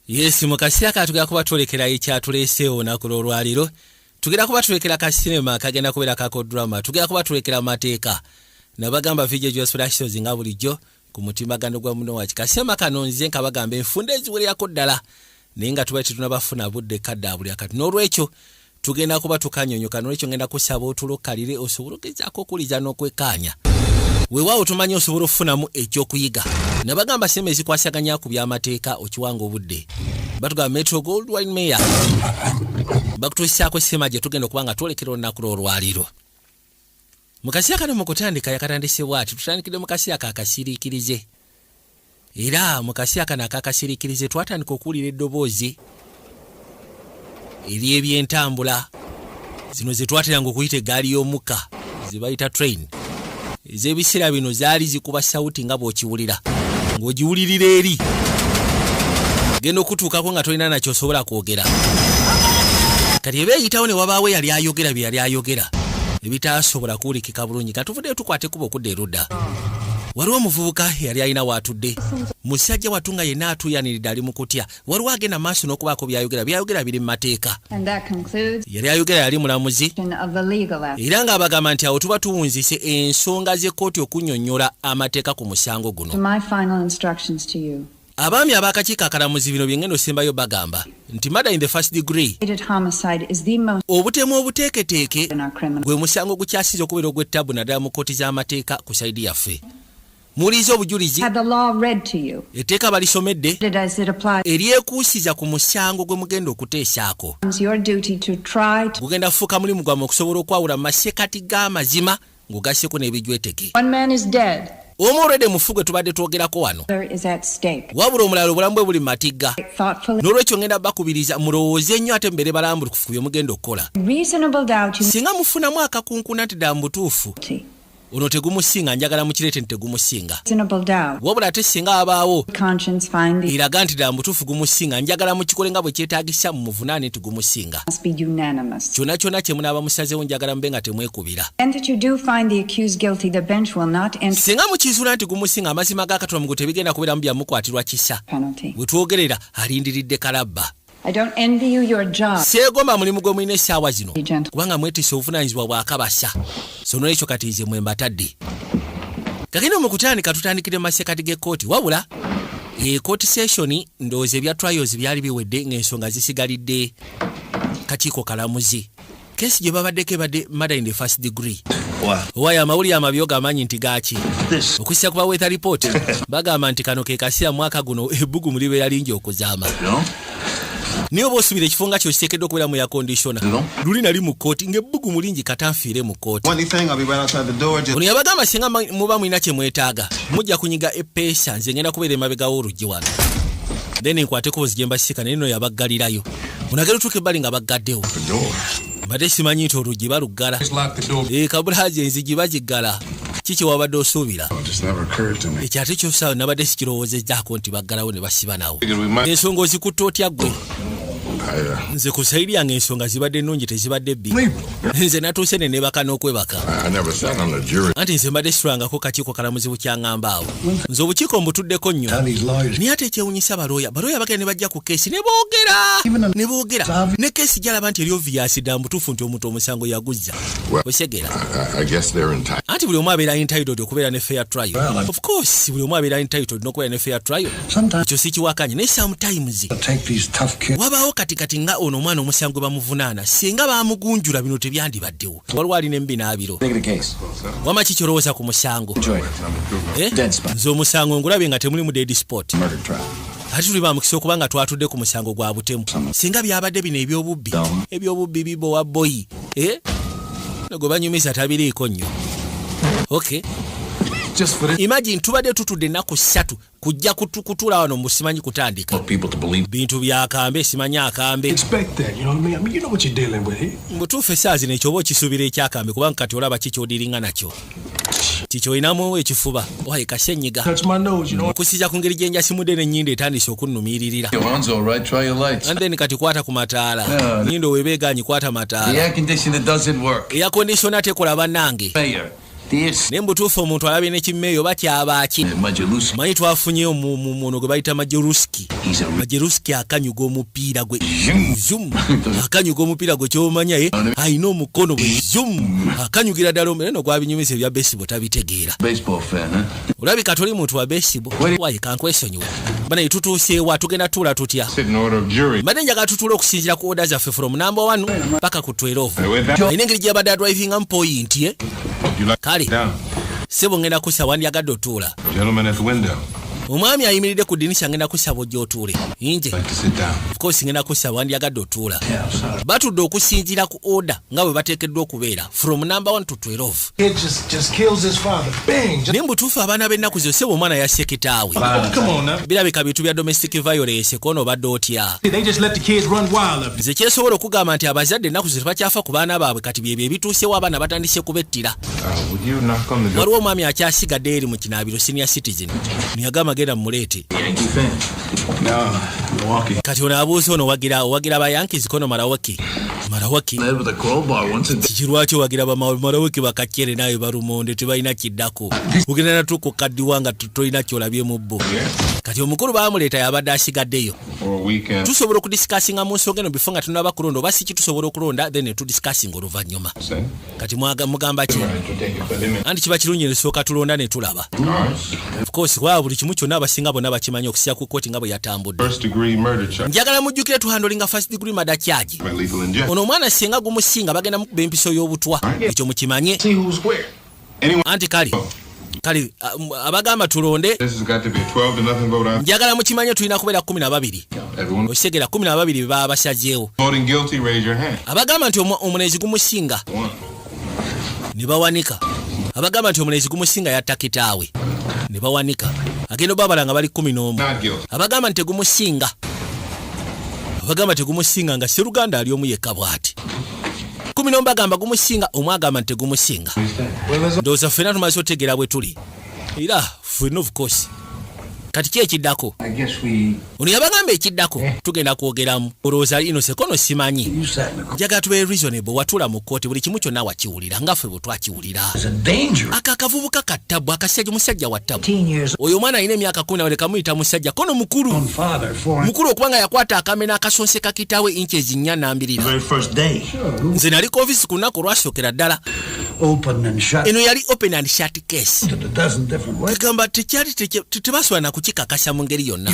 Yes, mu kaseera ka tugenda kuba twolekera ekyatuleeseewo olunaku lw'olwaliro. Tugenda kuba tulekera ka sinema kagenda kubeera kako drama, tugenda kuba tulekera mateeka. Nabagamba VJ Jos Productions nga bulijjo ku mutimbagano gwa muno waki. Kasinema kano nze nkabagamba enfunda eziwererako ddala, naye nga tuba tetunabafuna budde kadde abuli akati. N'olwekyo tugenda kuba tukanyonyoka. N'olwekyo ngenda kusaba otulokalire osobole ogezaako okuwuliza n'okwekkaanya. Weewaawo tumanyi osobola okufunamu ekyokuyiga. Nabagamba sinema ezikwasaganya ku byamateeka okiwanga obudde. Batugamba Metro Goldwyn Mayer bakutuusisaako sinema gye tugenda okuba nga twolekera olunaku lw'olwaliro. Mu kaseera kano mu kutandika yakatandisibwa ati tutandikidde mu kaseera kakasiriikirize, era mu kaseera kano akakasiriikirize twatandika okuwulira eddoboozi ery'ebyentambula zino ze twateranga okuyita eggaali y'omukka ze bayita train. Ez'ebiseera bino zaali zikuba sawuti nga bw'okiwulira ng'ogiwulirira eri genda okutuukako nga tolina nakyosobola kwogera. Kati eba eyitawo ne wabaawo eyali ayogera bye yali ayogera ebitasobola kuwulikika bulungi. Katuvuddeyo tukwate kuba okudda erudda, waliwo omuvubuka eyali alina waatudde, musajja watu nga yenna atuuyaniridde, ali mu kutya. Waliwo agenda maaso n'okubaako byayogera, byayogera biri mu mateeka. And that concludes Yali ayogera yali mulamuzi of the legal aspect. Era ng'abagamba nti awo tuba tuwunzise ensonga z'ekkooti okunnyonnyola amateeka ku musango guno. My final instructions to you. Abaami ab'akakiiko akalamuzi, bino byengenda osembayo bagamba nti murder in the first degree, Aggravated homicide is the most obutemu obuteeketeeke, in our criminal. gwe musango ogukyasinze okubeera ogw'ettabu naddala mu kkooti z'amateeka ku side yaffe. Muwuliriza obujulizi. Had the law read to you, Etteeka balisomedde as it applies eryekuusiza ku musango gwe mugenda okuteesaako. your duty to try to Gugenda kufuuka mulimu gwammwe okusobola okwawula mu masekati g'amazima ng'ogasseko n'ebijweteke. One man is dead, Omu olwedde mufu gwe tubadde twogerako wano, other is at stake. wabula omulala obulamu bwe buli mu matigga. Thoughtfully, N'olwekyo ngenda bakubiriza mulowooze nnyo ate mubeere balambulukufu ku bye mugenda okukola. reasonable doubt you Singa mufunamu akakunkuna nti ddala mu butuufu ono tegumusinga, njagala mukireete nti tegumusinga. Reasonable doubt. Wabula ate singa abaawo Conscience find the eraga nti ddala mutuufu gumusinga, njagala mukikole nga bwe kyetaagisa mu muvunaane nti gumusinga. Must be unanimous. Kyonna kyonna kye munaaba musazeewo, njagala mube nga temwekubira. And that you do find the accused guilty, the bench will not enter Singa mukizuula nti gumusinga, amazima ga Katonda mugu tebigenda kubeeramu byamukwatirwa kisa. Penalty. Bwe twogerera alindiridde kalabba. I don't envy you your job. Seegomba mulimu gwe mulina essaawa zino, Gentle. kubanga mwetisse obuvunaanyizibwa bwakabasa. So nolwekyo kati nze mwe mbatadde. Kagenda mu kutandika, tutandikire mu masekati g'ekkooti. Wabula ekooti session, ndowooza ebya trials byali biwedde ng'ensonga zisigalidde kakiiko kalamuzi. Case gye babaddeko ebadde murder in the first degree. Owaayo amawulire amabi ogamanyi nti gaaki? Okussa ku ba weather report bagamba nti kano ke kaseera mwaka guno ebbugumu libeera lingi okuzaama. Naye oba osuubira ekifo nga kyokiteekeddwa okubeera mu air conditioner. Luli nali mu kkooti ng'ebbugumu lingi katanfiire mu kkooti. Want anything? I'll be right outside the door. Just Ono yabagamba singa muba mulina kye mwetaaga mujja kunyiga epeesa, nze ngenda kubeera emabega w'oluggi wano, then nkwateko buzi gye mbasika. Naye no yabaggalirayo. Ono agenda otuuka ebbali nga baggaddewo. Mbadde simanyi nti oluggi baluggala. Just lock the door. E kabulazi, enzigi bagiggala. Kiki wabadde osuubira? It just never occurred to me. Ekyo ate kyosaawo nabadde sikirowoozezzaako nti baggalawo ne basiba nawo. Figured we might. Ensonga ozikutte otya ggwe? I, Nze ku side yange ensonga zibadde nnungi, tezibadde bbi. Nze natuuse ne neebaka n'okwebaka. I never sat on the jury. Anti nze mbadde situlangako kakiiko kalamuzi bukyaŋŋamba awo. Nze obukiiko mbutuddeko nnyo, naye ate ekyewunyisa balooya bagenda ne bajja ku case ne boogera ne boogera ne case gyalaba nti eri obvious dda mutuufu nti omuntu omusango yaguzza. Osegera? I guess they're entitled. Anti buli omu abeera entitled okubeera ne fair trial. Of course, buli omu abeera entitled n'okubeera ne fair trial, ekyo sikiwakanye, naye sometimes wabaawo kati kati nga ono omwana omusango gwe bamuvunaana singa bamugunjula bino tebyandibaddewo. Waliwo alina emubinaabiro. Wama ki kyolowooza ku musango? Eh? Nze omusango ngulabye nga temulimu dead spot, ate tuli bamukisa okuba nga twatudde ku musango gwa butemu. Singa byabadde bino ebyobubbi, ebyobubbi bibowa boyi. Eh? Gwe banyumiza tabiriiko nnyo. Okay. Just for this. Imagine tubadde tutudde ennaku 3 kujja kutuula wano musimanyi kutandika People to believe. bintu byakambe, simanyi akambe. Expect that, you know what I mean? I mean, you know what you're dealing with here. Mutuufu essaawa zino ekyo oba okisuubira ekyakambe, kubanga kati olaba kikyodiringa nakyo kikyolinamu ekifuba waye kasenyiga. Touch my nose, you know. Okusinza ku ngeri gyenjasimudde n'ennyindo etandise okunnumiiririra. Your arm's all right. Try your lights. And then kati kwata ku mataala. Yeah. Nyindo webeeganyi kwata The mataala. air conditioner doesn't work. Air conditioner tekola bannange. Mayor, This Naye mubutuufu omuntu alabye ne kimmeeyo bakyabaaki. Majelusi. Manyi twafunyeyo muno gwe bayita Majeruski. He's a Majeruski akanyuga omupiira gwe zum, akanyuga omupiira gwe kyomanya ye alina omukono gwe zum, akanyugira ddala omupiira no gwabinyumisa. Ebya baseball tabitegeera. Baseball fan, huh? Olabika toli muntu wa baseball. Waye kankwesonyiwe banaye, tutuuseewa? Tugenda tuula tutya? Sit in order of jury. Mbadde njagala tutuule okusinziira ku order zaffe from number 1 paka ku 12. With that, Alina engeri gyabadde adrivingamu point ye. you like Kale. down. Sebo, ngenda kusaba, wandyagadde otuula? Gentleman at the window. Omwami ayimiridde ku ddinisha, ngenda kusaba ojja otuule nje. Like to sit down. Of course, ngenda kusaba, wandyagadde otuula? Batudde okusinziira ku order nga bwe bateekeddwa okubeera from number 1 to 12. Kid just kills his father. Bang. Just, Naye mubutuufu abaana b'ennaku zo, sebo, omwana yasse kitaawe. Come on now. Birabika bintu bya domestic violence. Kono obadde otya? They just let the kids run wild up there. Nze kyesobola okugamba nti abazadde ennaku zo tebakyafa ku baana baabwe. Kati byebyo ebituusewo, abaana batandise kubettira. Would you knock on the door? Waliwo omwami akyasigadde eri mu kinaabiro, senior citizen, niyagamba genda mumuleete. Yankee fan. No, Milwaukee. Kati ono abuuza ono, wagira owagira ba Yankees kono Marawaki Marawaki? Led with a crowbar once a day. Kiki, lwaki owagira Marawaki? Bakakyere naawe balumonde tebalina kiddako, ogenda natuuka okaddiwa nga tolina kyolabye mu bbo. Kati omukulu baamuleeta, yabadde asigaddeyo. Or we can Tusobola okudiscussinga mu nsonga eno before nga tunaba kulonda, oba siki? Tusobola okulonda then ne tudiscussinga oluvannyuma. Say. Kati mugamba ki? Anti kiba kirungi nesooka tulonda ne tulaba. Of course, kubanga buli kimu kyonna abasinga bonna bakimanyi okusinza ku kooti nga bwe yatambudde. First degree murder charge. Njagala mujjukire tuhandlinga first degree murder charge. By lethal injection. Ono omwana singa gumusinga bagenda mukuba empiso y'obutwa, ekyo mukimanye. See who's where. Anyone? Anti kale kale abagamba tulonde. This has got to be a 12 to nothing vote. Njagala mukimanye tulina kubeera 12. Everyone Okitegera, 12 be baba basazeewo. voting guilty, raise your hand. Abagamba nti omulenzi gumusinga One. ne bawanika. Abagamba nti omulenzi gumusinga yatta kitaawe ne bawanika. Agenda obabala nga bali 11. Not guilty. Abagamba nti tegumusinga, abagamba tegumusinga nga seruganda ali omu yekka bw'ati. 11 bagamba gumusinga, omu agamba nti tegumusinga. Ndowooza ffenna tumaze otegeera bwe tuli era ffenna, of course. Kati ki ekiddako? I guess we. Ono yabagamba ekiddako tugenda kwogeramu. Olowooza innocent kono simanyi. You sat in the. Njagala tubeere reasonable. Watuula mu kkooti, buli kimu kyonna wakiwulira nga ffe bwe twakiwulira. It's a danger. Ako akavubuka kattabu, akasajja musajja wa ttabu. 15 years Oyo omwana alina emyaka 10, leka muyita musajja kono mukulu. own father for Mukulu okuba nga yakwata akamena akasonseka kitaawe inches 4 nambirira. very first day. Nze nali ku ofisi ku lunaku olwasookera ddala. Open and shut. Eno yali open and shut case. A dozen different ways. Egamba tekyali tebasobola nakukikakasa mu ngeri yonna.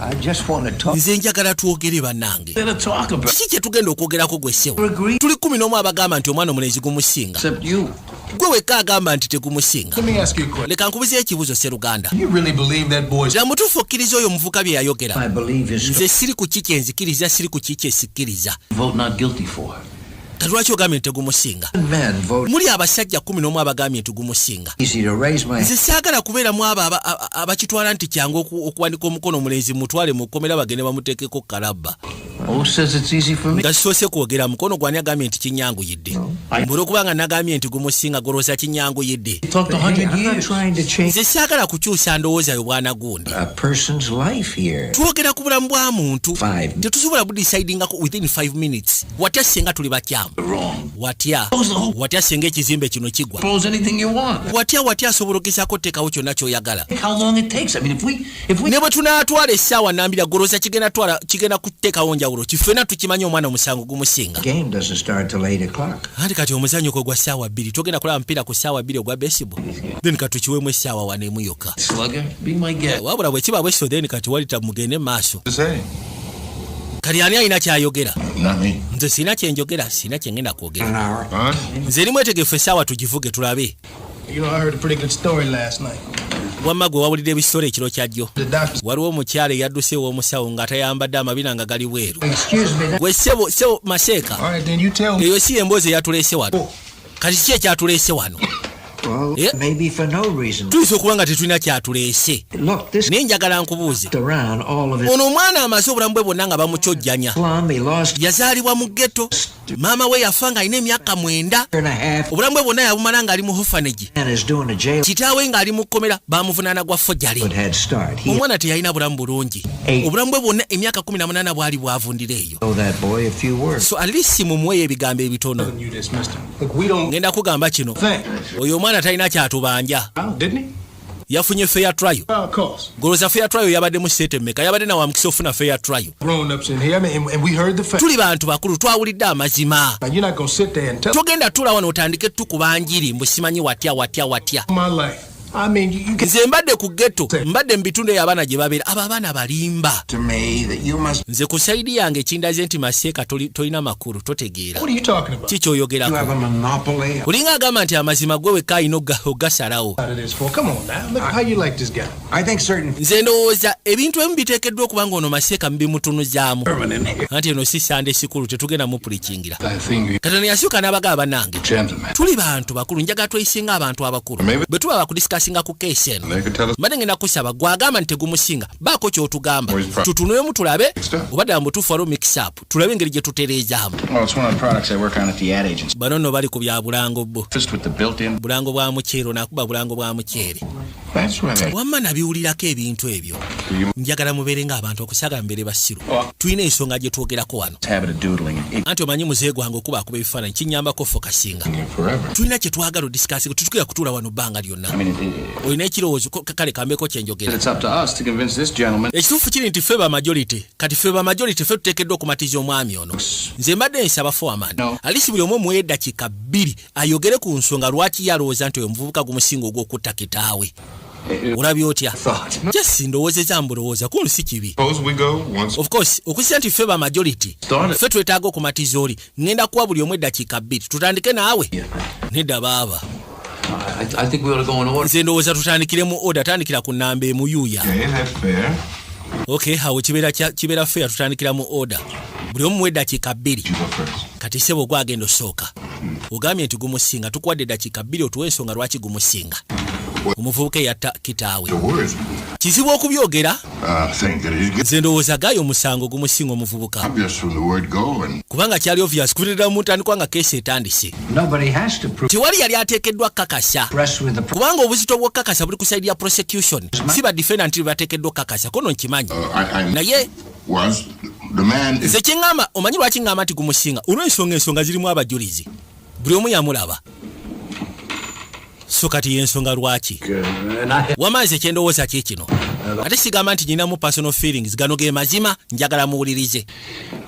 I just want to talk. Nze njagala twogere, bannange. To talk about. Kiki kye tugenda okwogerako gwe ssebo? Agree. Tuli 11 abagamba nti omwana omulenzi gumusinga. Except you. Gwe wekka agamba nti tegumusinga. Let me ask you a question. Leka nkubuzeyo ekibuuzo, seruganda. You really believe that boy's Ddala mutuufu okkiriza oyo omuvuka bye yayogera? I believe his Nze siri ku ki kyenzikiriza, siri ku ki kyesikkiriza. vote not guilty for. Kati lwaki ogambye nti tegumusinga? Men vote Muli abasajja 11 abagambye nti gumusinga. easy to raise my Nze saagala kubeera mu abo abakitwala nti kyangu okuwanika omukono, omulenzi mutwale mukomera bagende bamuteekeko kalabba. Who says it's easy for me? Nga kisoose kwogera mukono gwani agambye nti kinyanguyidde? Olwokubanga nagambye nti gumusinga, golowooza kinyanguyidde? Talked 100 I'm not years. trying to change Nze saagala kukyusa ndowooza yo bwana gundi. a person's life here. Twogera ku bulamu bwa muntu. Five. Tetusobola budecidingako within 5 minutes. Watya singa tuli bakyamu? Wrong. Watya, watya singa ekizimbe kino kigwa? Propose anything you want. Watya, watya asobola ogezaako oteekawo kyonna ky'oyagala. How long it takes. I mean, if we Ne bwe tunaatwala essaawa nambira, golowooza kigenda twala kigenda kuteekawo njawulo? Kiffena tukimanyi omwana omusango gumusinga. Game doesn't start till 8 o'clock. Anti kati omuzannyo kwe gwa ssaawa 2, togenda kulaba mupiira ku ssaawa 2 ogwa baseball. Then katukiweemu essaawa wano emu yokka. Slugger, be my guest. Wabula bwe kiba bwekityo, then kati walita mugende maaso. To say. Kati ani alina kyayogera? Not me. Nze sirina kyenjogera, sirina kyengenda kwogera. An hour. Fine. Nze erimu etegefu, essaawa tugivuge tulabe. I heard a pretty good story last night. Wamma gwe wawulidde ebisolo ekiro kyajjo? The doctor Waliwo omukyala eyadduse ew'omusawo nga tayambadde, amabina nga gali bweru. Excuse me. Gwe ssebo, ssebo Maseeka. All right, then you tell me. Eyo si emboozi eyatuleese wano. Kati kiki ekyatuleese wano? Well, Yeah. maybe for no reason. Tuyinza okuba nga tetulina kyatuleese. Look, this Naye njagala nkubuuze. around all of his Ono omwana amaze obulamu bwe bwonna nga bamukyojjanya. slum. He lost Yazaalibwa mu ghetto, maama we yafa ng'alina emyaka 9. and a half Obulamu bwe bwonna yabumala ng'ali mu orphanage. and is doing a jail Kitaawe ng'ali mu kkomera bamuvunaana gwa forgery. good head start. He Omwana teyalina bulamu bulungi. Eight. Obulamu bwe bwonna emyaka 18 bwali bwavundira eyo. owe that boy a few words. So at least mumuweeyo ebigambo ebitono. You this, mister. Look, we don't Ngenda kugamba kino. think. Oyo omwana Omwana talina kyatubanja. Oh, didn't he? Yafunye fair trial. Well, of course. Goloza fair trial yabaddemu sente mmeka? Yabadde nawa mukisa ofuna fair trial. Grown ups in here. I mean, and we heard the facts. Tuli bantu bakulu, twawulidde amazima. Now, you're not gonna sit there and tell Togenda tula wano otandike tukuba njiri mbu simanyi watya watya watya. my life. I mean, you can Nze mbadde ku ghetto, mbadde mu bitundu eyo abaana gye babeera, abo abaana balimba. To me that you must Nze ku side yange ekindaze nti maseeka tolina makulu, totegeera. What are you talking about? Ki kyoyogerako? You have a monopoly. Olinga agamba nti amazima gwe wekka alina ogasalawo. Out of this for. Come on now. Look how you like this guy. I think certain Nze ndowooza ebintu ebimu biteekeddwa okuba nga ono maseeka mubimutunuzaamu, anti eno si Sunday school, tetugenda mupulikingira. I think we Katonda yasooka n'abagaba, bannange, gentlemen. tuli bantu bakulu, njagala tweyisinga abantu abakulu. Maybe- Bwe tuba bakudiscussinga ku case eno, They could tell us mbadde ngenda kusaba gwagamba nti tegumusinga, baako ky'otugamba, Where's pro- tutunulemu tulabe Mixed up. oba ddala mutuufu waliwo mix up, tulabe engeri gye tutereezaamu. Well, it's one of the products I work on at the ad agency. Bano nno bali ku bya bulango bbo. Just with the built-in. Bulango bwa muceere, onakuba bulango bwa muceere. That's where that. Wamma nabiwulirako ebintu ebyo. Njagala mubeere ng'abantu okusaga mubeere basiru, tulina ensonga gye twogerako wano. Habit of doodling. It Anti omanyi muzehe gwange okuba akuba ebifaananyi kinyambako focusinga. Forever. Tulina kye twagala odiscussinga, tutukira kutuula wano bbanga lyonna. I mean, it, Olina ekirowoozo kale kambeko kyenjogera. it's up to us to convince this gentleman. Ekituufu kiri nti ffe ba majority, kati ffe ba majority ffe tuteekeddwa okumatiza omwami ono. Nze mbadde nsaba foreman No. alisi buli omu omuwa eddakiika 2 ayogere ku nsonga lwaki yalowooza nti oyo omuvubuka gumusinga ogw'okutta kitaawe. Olabye otya? Just ndowoozeza mbulowooza kuno, si kibi. Suppose we go once. Of course, okusisa nti ffe ba majority Started. ffe twetaaga okumatiza oli, ŋŋenda kuwa buli omu eddakiika 2. Tutandike naawe. Nedda baaba. I think we ought to go in order. Nze ndowooza tutandikire mu order, tandikira ku namba emuyuuya. Okay, that's fair. Okay, awo kibeera kibeera fair, tutandikira mu order, buli omu muwa eddakiika 2. You go first. Kati sebo gwagenda osooka, ogambye nti gumusinga, tukuwadde eddakiika 2 otuwa ensonga lwaki gumusinga, omuvubuka eyatta kitaawe. The words. Kizibu okubyogera. Think that he's Nze ndowooza gaayo omusango gumusinga omuvubuka. obvious from the word go, and Kubanga kyali obvious kuviirira mu ntandikwa nga case etandise. Nobody has to prove Tewali yali ateekeddwa kakasa. press with the Kubanga obuzito bw'okukakasa buli ku side ya prosecution, si ba defendant bateekeddwa okukakasa kono nkimanyi. I Naye was the man is nze kyeŋŋamba, omanyi lwaki ŋŋamba nti gumusinga? Olw'ensonga ensonga zirimu abajulizi, buli omu yamulaba, so kati yensonga lwaki. And I Wamaazi ekyendowooza ki kino, ate sigamba nti nyinamu personal feelings, gano ge mazima, njagala muwulirize.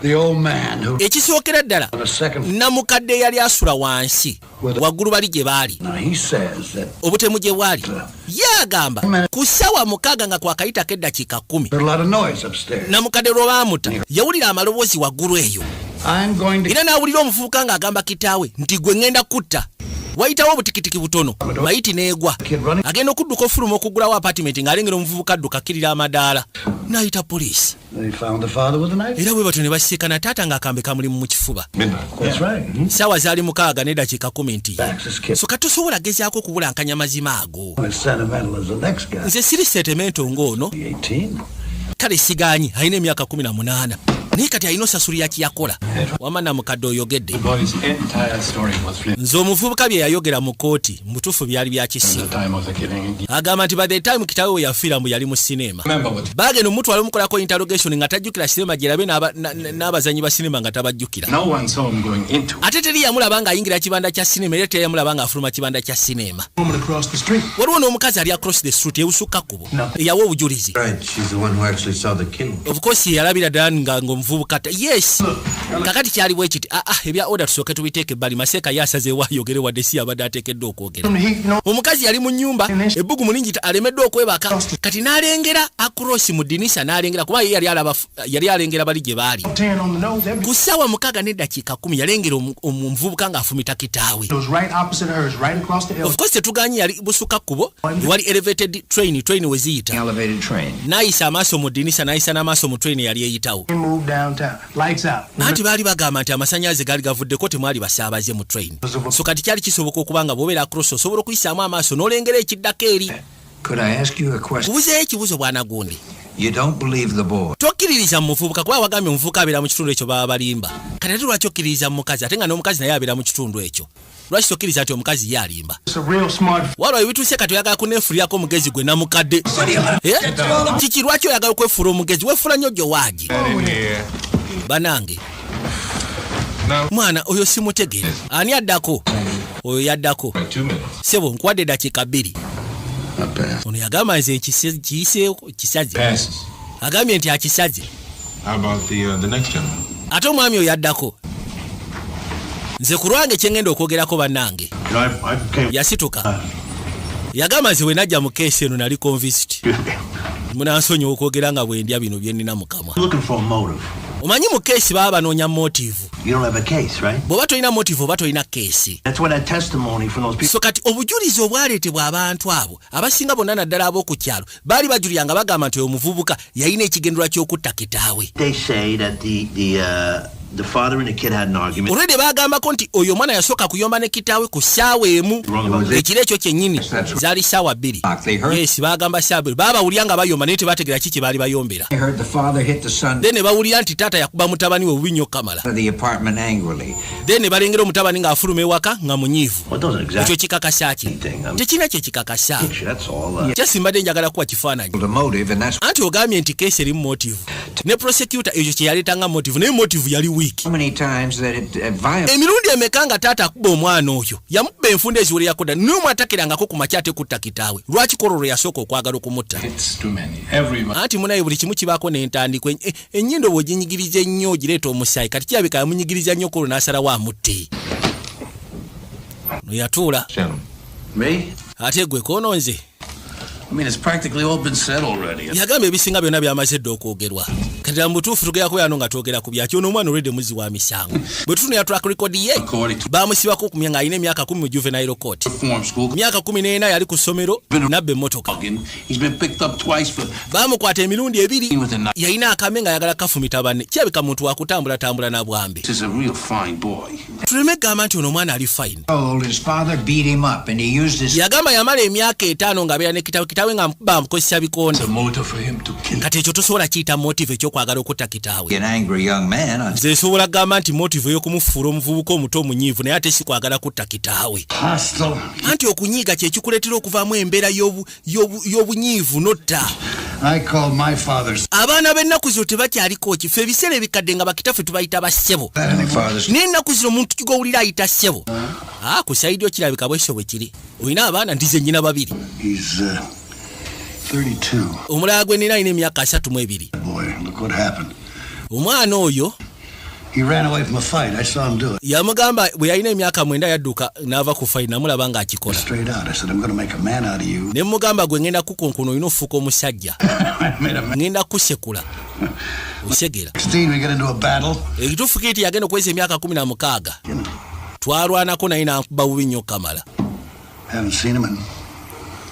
The old man who Ekisookera ddala, on the second namukadde eyali asula wansi, waggulu bali gye baali now he says that obutemu gye bwali, ye agamba ku ssaawa 6 nga kwakayitako eddakiika 10, heard a lot of noise upstairs. Namukadde lwe baamuta yawulira amaloboozi waggulu eyo. I'm going to Era n'awulira omuvubuka ng'agamba kitaawe nti gwe ŋŋenda kutta. Wayitawo obutikitiki butono, mayiti n'egwa. Agenda okudduka ofuluma okuggulawo apartment ng'alengera omuvubuka adduka akkirira amadaala, n'ayita poliisi. They found the father with a knife. Era bwe batyo ne basiikana taata ng'akambe kamuli mu kifuba. Midnight. That's right. Saawa zaali 6 n'eddakiika 10 nti Backs his kid. so kati tosobola gezaako okubulankanya mazima ago. I'm as sentimental as the next guy. Nze siri sentimental ng'ono. 18. Kale siganyi alina emyaka 18, naye kati alina osasulira kyeyakola. Wama namukadde oyogedde. The boy's entire story was flipped Nze omuvubuka bye yayogera mu kooti mutuufu byali bya kisiru. at the time of the killing. Agamba nti by the time kitaawe we yafiira mbu yali mu sinema. Remember what Bagenda omutwala omukolako interrogation nga tajjukira sinema gyerabe n'abazanyi ba sinema nga tabajjukira. No one saw him going into. Ate teri yamulaba ng'ayingira kibanda kya sinema, era teri yamulaba ng'afuluma kibanda kya sinema. Woman across the street. Waliwo n'omukazi ali across the street, ewusukka kkubo, eyawa obujulizi. Right, she's the one who actually saw the killing. Of course yalabira ddala nga ng'omuvubuka yes, kakati kyali bwe kiti. Aa, ebya order tusooke tubiteeke ebbali. Maseeka ye asazeewo ayogere wadde si yabadde ateekeddwa okwogera. He, you know, Omukazi yali mu nnyumba, ebbugu mulingi, alemeddwa okwebaka, kati n'alengera across mu dinisa, n'alengera kuba ye yali alaba, yali alengera bali gye baali. 10 on the nose. That Ku ssaawa 6 n'eddakiika 10 yalengera omuvubuka ng'afumita kitaawe. was right opposite hers, right across the Of course tetuganye yali busukka kkubo ewali elevated train, train we ziyita. Elevated train. N'ayisa amaaso mu dinisa, n'ayisa n'amaaso mu train eyali eyitawo. Moved downtown. Lights out. Anti baali bagamba nti amasannyalaze gaali gavuddeko, temwali basaabaze mu train, so kati kyali kisoboka okuba nga bw'obeera across osobola okuyisaamu amaaso n'olengera ekiddako eri. Could I ask you a question? Kubuzeeyo ekibuzo, bwanagundi. You don't believe the boy. Tokkiririza mu muvubuka kuba wagambye omuvubuka abeera mu kitundu ekyo baba balimba. Kati ate lwaki okkiririza mu mukazi, ate nga n'omukazi naye abeera mu kitundu ekyo? Lwaki tokkiriza nti omukazi ye alimba? It's a real smart. Walwa bituuse kati oyagala kuneefulirako omugezi gwe namukadde. Eh? Kiki, lwaki oyagala okwefuula omugezi? Wefuula nnyo gyowaagi. That in here. Banange. No. Mwana oyo simutegere. Ani addako? Oyo yaddako. 2 minutes. Sebo, nkuwadde eddakiika 2. I pass. Ono yagamba, nze kiyiseeko, kisaze. Passes. Agambye nti akisaze. How about the next gentleman? Ate omwami oyo yaddako. Nze ku lwange kyengenda okwogerako, bannange, You know, I came. yasituka yagamba, nze bwe najja mu case eno nali convinced. Munansonyiwa okwogera nga bwe ndya bino bye nnina mu kamwa. Looking for a motive. Omanyi mu case baba banoonya motive. You don't have a case, right? Bw'oba tolina motive, oba tolina case. That's why that testimony from those people. So kati obujulizi obwaleetebwa abantu abo abasinga bonna, naddala ab'oku kyalo, baali bajulira nga bagamba nti oyo omuvubuka yalina ekigendererwa ky'okutta kitaawe. They say that the father and the kid had an argument. Olwedde bagambako nti oyo omwana yasooka kuyomba ne kitaawe ku ssaawa 1 ekiro ekyo kyennyini, zaali ssaawa 2. Yes, bagamba ssaawa 2 baabawulira nga bayomba, naye tebategera ki kye baali bayombera. I heard the father hit the son Then ne bawulira nti taata yakuba mutabani we bubi nnyo kamala. out of the apartment angrily. Then ne balengera omutabani ng'afuluma ewaka nga munyiivu. Well, it doesn't exactly. Ekyo kikakasa ki? Tekirina kye kikakasa. Picture, that's all. Kyesimbadde njagala kuwa kifaananyi. The motive, and that's Anti ogambye nti case erimu motive, ne prosecutor ekyo kye yaleetanga motive, naye motive yali weak. how many times that it violated Emirundi emeka nga taata akuba omwana oyo? Yamukuba enfunda eziwererako ddala, naye omwana takerangako ku makya ate kutta kitaawe. Lwaki kololo yasooka okwagala okumutta? It's too many. Everyone. Anti munaye, buli kimu kibaako n'entandikwa. Ennyindo bw'oginyigiriza ennyo ogireeta omusaayi. Kati kirabika yamunyigiriza nnyo, kolo n'asalawo amutte. No yatuula. Gentleman. Me? Ate gwe koono nze? I mean, it's practically all been said already. Yagamba ebisinga byonna byamaze dda okwogerwa. Kati mu butuufu tugenda kubeera no nga twogera ku byaki. Ono omwana olwedde muzzi wa misango. Bwe tutunula track record ye, According to bamusibako okumya ng'alina emyaka 10 mu juvenile court. reform school. Myaka 14 yali ku ssomero nabba emmotoka. He's been picked up twice for Baamukwata emirundi ebiri. with a knife. Yalina akame ng'ayagala kafumita banne. Kirabika muntu wakutambulatambula na bwambe. This is a real fine boy. Tuleme kugamba nti ono omwana ali fine. Old. His father beat him up, and he used his Yagamba yamala emyaka 5 ng'abeera ne kitaawe, kitaawe nga bamukozesa bikonde. It's a motive for him to kill. Kati ekyo tosobola kiyita motive ekyokwagala okutta kitaawe. An angry young man. On Nze nsobola kugamba nti motive ey'okumufuula omuvubuka omuto omunyiivu, naye ate si kwagala kutta kitaawe. Hostile. Anti okunyiiga kyekikuleetera okuvaamu embeera y'obunyiivu notta. I called my father's. Abaana b'ennaku zino tebakyaliko kifo. Ebiseera ebikadde nga bakitaffe tubayita bassebo. Any father's Naye ennaku zino omuntu kigowulira ayita ssebo. Ah, ku side yo kirabika bwekyo bwe kiri. Olina abaana? Ndize nnyina babiri. He's 32. Omulala gwe nina alina emyaka 32. Boy, look what happened. Omwana oyo He ran away from a fight. I saw him do it. yamugamba bwe yalina emyaka 9 yadduka n'ava ku fight, namulaba ng'akikola. Straight out. I said, I'm going to make a man out of you. Ne mugamba, gwe ngenda kukunkuna, olina ofuuka omusajja. I made a man. Ngenda kusekula osegera. 16, we get into a battle. Ekituufu kiri ti yagenda okuweza emyaka 16, You know, twalwanako naye nankuba bubi nnyo kamala. Haven't seen him in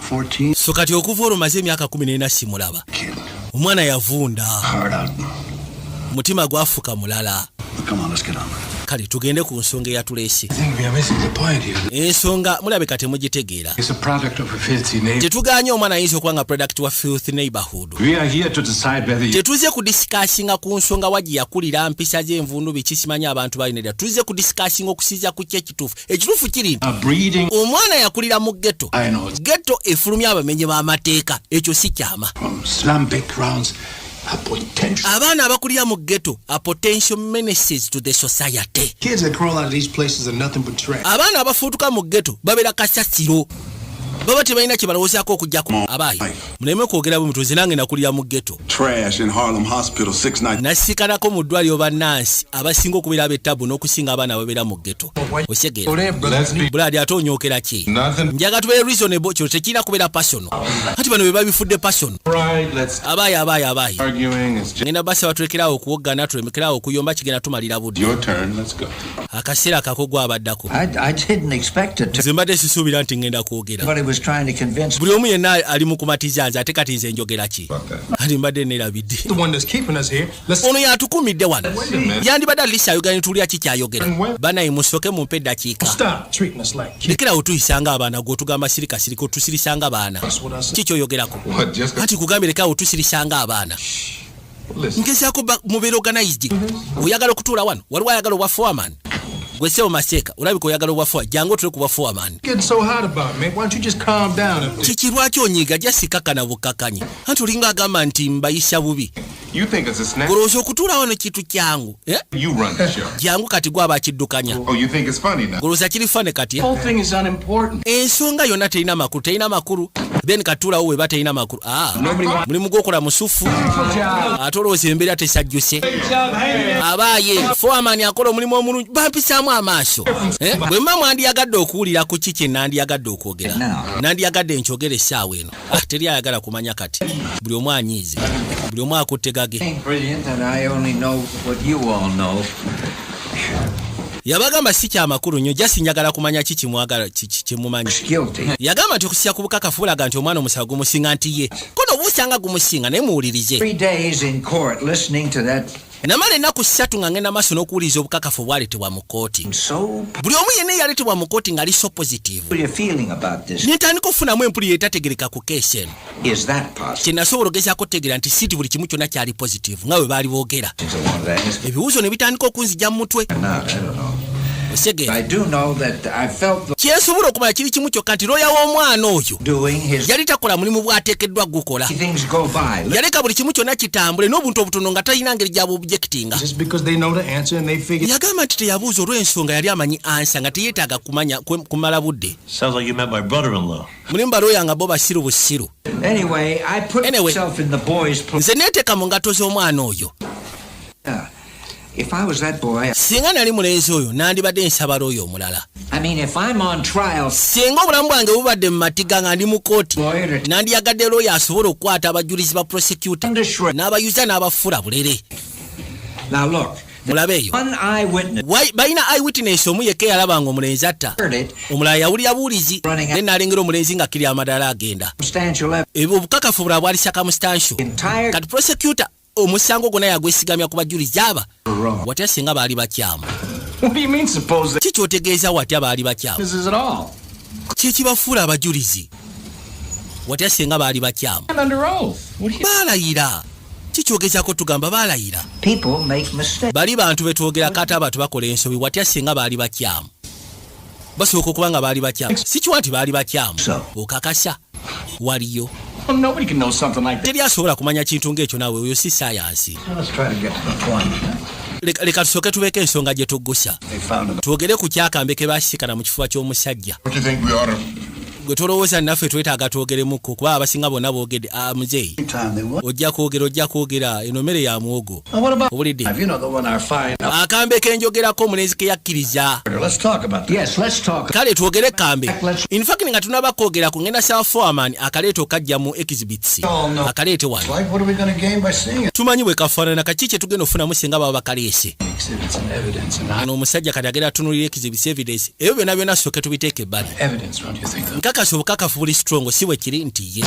14. So kati okuva olwo maze emyaka 14 simulaba. Kid. Omwana yavunda. Hard out. Omutima gwafuka mulala. But come on, let's get on with it. Kale tugende ku nsonga eyatuleese. I think we are missing the point here. Ensonga mulabika temugitegeera. It's a product of a filthy neighbor. Tetuganye omwana ayinza okuba nga product wa filth neighborhood. We are here to decide whether you Tetuze kudiscussinga ku nsonga wagi yakulira, mpisa z'envundu, biki, simanyi abantu balina dda. Tuze kudiscussinga okusinza ku ki ekituufu. Ekituufu kiri nti are breeding. omwana yakulira mu ghetto. I know. Ghetto efulumya abamenyi b'amateeka, ekyo si kyama. From slum backgrounds are potential. Abaana abakulira mu ghetto are potential menaces to the society. Kids that crawl out of these places are nothing but trash. Abaana abafuutuka mu ghetto babeera kasasiro, baba tebalina kye balowoozaako okugjako abaayi. Muleme kwogera bwe mutuzi, nange nakulira mu ghetto. Trash in Harlem Hospital 6 nights. Nasikanako mu ddwaliro bannansi abasinga okubeera ab'ettabu n'okusinga abaana ababeera mu ghetto, osegeera? Let's be Buladi, ate onyookera ki? Nothing. Njaga tubeere reasonable, kino tekirina kubeera personal. Ati bano be babifudde personal. Right. Let's Abaayi, abaayi, abaayi. arguing. It's just Ngenda basaba tulekerawo okuwoggana, tulemekerawo okuyomba, kigenda tumalira budde. your turn. Let's go. Akaseera kako gwabaddako. I didn't expect it to. Nze mbadde sisuubira nti ngenda kwogera. Everybody was trying to convince Buli omu yenna ali mu kumatiza nze, ate kati nze njogera ki? Ati mbadde neerabidde. The one that's keeping us here. Let's Ono yatukumidde wano, yandibadde alisa ayogera netulya kikyayogera. Banaye, musooke mumpe eddakiika. stop treating us like kids. Lekerawo tuyisanga abaana. Gwe otugamba sirika sirika, otusirisanga abaana. Kikyoyogerako? What? Just Anti kugambye lekawo otusirisanga abaana. listen. Ngezaako mubeere organized. Oyagala okutuula wano? Waliwo ayagala obwa foreman? Gwe sebo Maseeka, olabika oyagala obwa foreman, jangu otule ku bwa foreman. Getting so hot about, man. Why don't you just calm down up there? Kiki, lwaki onyiiga? Jasikakana bukkakanyi, anti olinga agamba nti mbayisa bubi. You think it's a snack? Golowooza okutuula wano kintu kyangu, eh? You run the show. Jangu kati gwe aba akiddukanya. Oh, you think it's funny now? Golowooza kiri funny kati, eh? Whole thing is unimportant. Ensonga yonna terina makulu, terina makulu. Then katuulawo weba terina makulu. Ah, mulimu gwokola musufu, ate olowooza embeera tesajjuse. Abaaye foreman akola omulimu omulungi, bampisaamu amaaso. Eh, bwe mma mwandiyagadde okuwulira ku ki kye nandiyagadde okwogera, nandiyagadde nkyogere essaawa eno. Ah, teri ayagala kumanya kati, buli omu anyiize, buli omu akutte gage. Ain't brilliant that I only know what you all know. Yabagamba si kyamakulu nnyo, just njagala kumanya ki kimwagala kyemumanyi. Guilty. Yagamba nti okusya ku bukakafu bulaga nti omwana omusango gumusinga nti ye kono obuusanga gumusinga, naye muwulirize. 3 days in court listening to that Namala ennaku 3 nga ngenda maaso n'okuwuliriza obukakafu obwaleetebwa mu kkooti. So Buli omu yenna eyaleetebwa mu kkooti ng'ali so positive. peculiar feeling about this. Nentandika okufunamu empulira etategereka ku case eno. Is that possible? Kye nasobola ogezaako otegeera nti siiti buli kimu kyonna kyali positive nga bwe baali boogera. Along that is Ebibuuzo ne bitandika okunzija mu mutwe. not, I don't know. Osegeera? I do know that I felt the Kyensobola okumanya kiri kimu kyokka nti looya w'omwana oyo doing his yali takola mulimu bw'ateekeddwa gukola. things go by. Yaleka buli kimu kyonna kitambule n'obuntu obutono nga talina ngeri gy'abuobjectinga. Just because they know the answer and they figure Yagamba nti teyabuuza olw'ensonga yali amanyi answer nga teyeetaaga kumanya kumala budde. Sounds like you met my brother-in-law. Mulimu balooya nga bo basiru busiru. Anyway, I put Anyway. myself in the boy's place. Nze neeteeka mu ngato z'omwana oyo. If I was that boy, Singa nali mulenzi oyo, nandibadde nsaba looya omulala. I mean, if I'm on trial, Singa obulamu bwange bubadde mu matiga nga ndi mu kooti, nandiyagadde looya asobola okukwata abajulizi ba prosecutor n'abayuza n'abafuula bulere. Now look, Mulabe eyo. one eyewitness Balina eyewitness omu yekka eyalabanga omulenzi atta. heard it, Omulala yawulira buwulizi, naye n'alengera omulenzi nga kiri amadala agenda. substantial evidence. Ebyo obukakafu bulala bwali circumstantial. Entire Kati prosecutor omusango gwonna yagwesigamya ku bajulizi aba. Watya singa baali bakyamu? What do you mean, suppose Ki kyotegeeza watya baali bakyamu? this is at all? Ki ekibafuula abajulizi? Watya singa baali bakyamu? Under oath. What do you Baalayira. Kikyogezaako tugamba baalayira. People make mistakes. Bali bantu betwogerako, ate abantu bakola ensobi. Watya singa baali bakyamu? Basoboka okuba nga baali bakyamu, si kiwa nti baali bakyamu. Okakasa waliyo? Well, nobody can know something like that. Teri asobola kumanya kintu ng'ekyo naawe, oyo si sayansi. Let's try to get to the point. Leka tusooke tubeeko ensonga gye tuggusa. They found him. Twogere ku kyakambe ke basisikana mu kifuba ky'omusajja. Don't you think we ought to Gwe tolowooza naffe twetaaga twogeremuko, kuba abasinga bonna boogedde? Ah, muzeeyi, Time they want. ojja kwogera, ojja kwogera. Eno mmere ya muwogo. Now, what about Obulidde? You know the one our fine. Akambe kenjogerako omulenzi ke yakkiriza. Let's talk about that. Yes, let's talk. Kale twogere kambe. In fact nga tunaba kwogera ku ngenda sawa, foreman akaleeta okajja mu exhibits, akaleete wano. Like, what are we going to gain by seeing it? Tumanyi bwe kafaanana, kaki kye tugenda okufunamu singa baba bakaleese? Exhibits and evidence and Ono omusajja kati agenda atunulira exhibits, evidence, ebyo byonna byonna sooke tubiteeka ebbali. evidence, don't you think? Though? Nkakasa obukakafu buli strong, si bwe kiri nti ye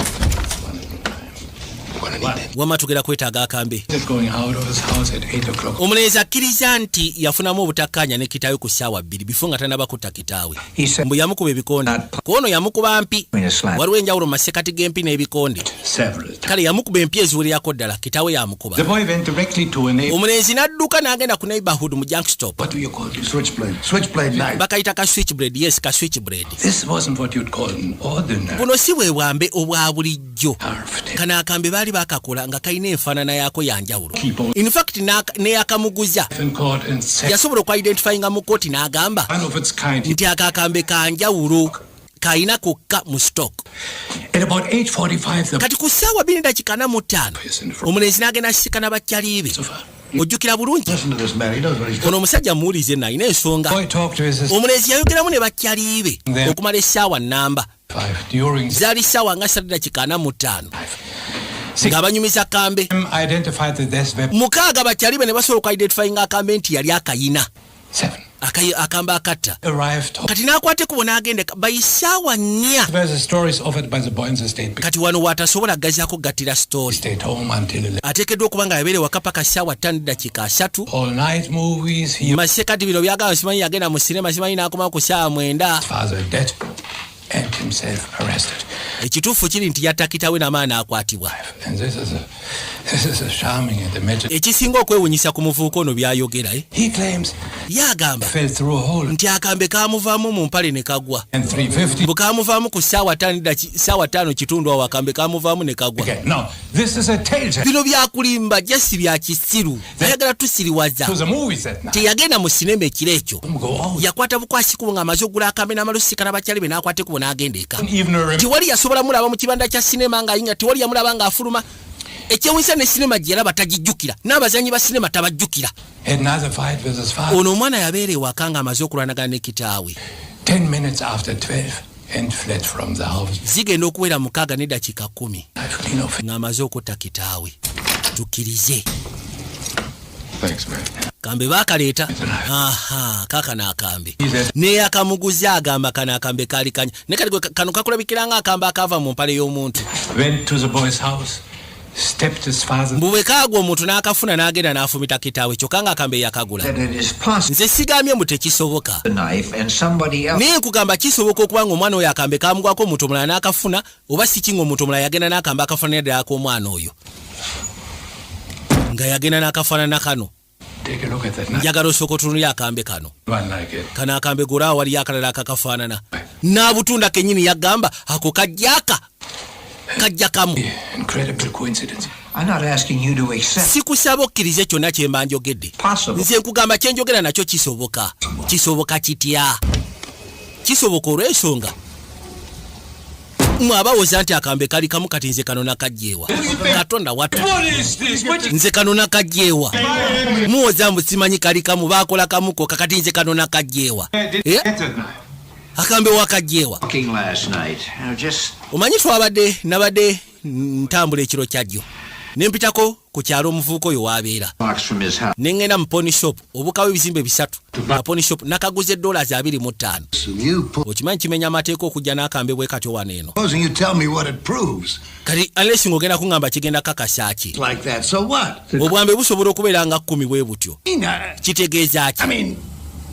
wama tugenda kwetaaga akambe. Is going out of his house at 8 o'clock. Omulenzi akkiriza nti yafunamu obutakkaanya ne kitaawe ku ssaawa 2 bifo nga tanaba kutta kitaawe. He said Mbu yamukuba ebikonde, kwono yamukuba mpi. in a slap. Waliwo enjawulo mu masekati g'empi n'ebikonde. Several times. Kale yamukuba empi eziwererako ddala, kitaawe yamukuba. The boy went directly to a neighbor. Omulenzi n'adduka n'agenda ku neighborhood mu junk stop. What do you call this? Switchblade. Switchblade knife. Bakayita ka switchblade, yes, ka switchblade. This wasn't what you'd call an ordinary Buno si bwe bwambe obwa bulijjo. carved. Kano akambe baali bakakola nga kalina enfaanana yaako yanjawulo. Keep on. In fact neyakamuguza In court and said yasobola okuidentifyinga mu kooti n'agamba one of its kind. nti ako akambe kanjawulo kalina kokka mu stock. At about 8:45, the Kati ku ssaawa 2:45 omulenzi n'agenda asikana bakyali be. Ojjukira bulungi? Listen to this man. He knows what he's Ono omusajja muwulize, nno alina ensonga. boy talked to his Omulenzi yayogeramu ne bakyali be okumala essaawa nnamba. five during Zaali ssaawa nga 3:45 ng'abanyumiza kambe. Identified the death weapon. 6 bakyali be ne basobola okuidentifyinga akambe nti yali akayina. 7 Akambe akatta. Arrived. Kati n'akwata ekkubo n'agenda bayisaawa 4. Where the stories offered by the boy in the state Kati wano watasobola gazaako gattira story. stayed home until 11. Ateekeddwa okuba nga yabeere waka paka ssaawa 5:30. All night movies. He Masekati bino byagamba simanyi yagenda mu sinema, simanyi n'akomawo ku ssaawa 9. father dead and himself arrested. Ekituufu kiri nti yatta kitaawe n'amaani n'akwatibwa. And this is a charming and imaginative. Ekisinga okwewunyisa ku muvubuka ono byayogera, eh? He claims Ye agamba fell through a hole nti akambe kamuvaamu mu mpale ne kagwa. and 350. Bwe kamuvaamu ku 5:15 awo, akambe kamuvaamu ne kagwa. Okay, now this is a telltale Bino byakulimba, just bya kisiru, ayagala tusiriwaza. to the movies that night. Teyagenda mu sinema ekiro ekyo. Go out. Yakwata bukwasi kubo ng'amaze okugula akambe n'amalusikana bakyali be, n'akwata ekkubo n'agenda eka. Even a Tewali yasobola mulaba mu kibanda kya sinema ng'ayinga, tewali yamulaba ng'afuluma. Ekyewunyisa, ne sinema gye yalaba tagijjukira, n'abazanyi ba sinema tabajjukira. Had another fight with his father. Ono omwana yabeera ewaka ng'amaze okulwanagana ne kitaawe. 10 minutes after 12 and fled from the house. Zigenda okuwera 6:10 I've clean off. ng'amaze okutta kitaawe. Tukkirize. Thanks, man. Kambe baakaleeta. Aha, kaakano akambe neyakamuguzi agamba kano akambe kaali kanya, naye kati gwe kano kakulabikira nga akambe akaava mu mpale y'omuntu. Went to the boy's house, stabbed his father. Mbu bwe kaagwa omuntu n'akafuna n'agenda n'afumita kitaawe, kyokka nga akambe yakagula. That it is possible Nze sigambye mbu tekisoboka. the knife and somebody else Naye nkugamba kisoboka okuba nga omwana oyo akambe kamugwako, omuntu omulala n'akafuna, oba si ki nga omuntu omulala yagenda n'akambe akafaanana ddala ak'omwana oyo, nga yagenda n'akafaanana kano. Take a look at that knife. Njagala osooka otunulya akambe kano. One like it. Kano akambe golaawo, waliyo akalala akakafaanana n'abutunda kennyini. Yagamba ako kajjaka kajja kamu. Incredible coincidence. I'm not asking you to accept Sikusaba okkirize kyonna kye mba njogedde. possible. Nze nkugamba kyenjogera nakyo kisoboka. Kisoboka kitya? Kisoboka olw'ensonga mwe abawoza nti akambe kali kamu. Kati nze kano nakajjeewa? Katonda watu, nze kano nakajjeewa? Muwoza mbu simanyi kali kamu, bakola kamuko. Kakati nze kano nakajjeewa? Eh? Akambe wakajjeewa? Talking last night. Just Omanyi twabadde, nabadde ntambula ekiro kyajjo nempitako ku kyalo omuvubuka oyo waabeera. Box from his house. Neŋŋenda mu pawn shop, obukawo ebizimbe bisatu na pawn shop, nakaguza $25. You put, Okimanyi kimenya amateeka okujja n'akambe bwe katyo wano eno. supposing you tell me what it proves. Kati unless ng'ogenda kuŋŋamba kigenda kakasa ki. Like that. So what? Obwambe busobola okubeera nga 10 bwe butyo, kitegeeza ki? I mean,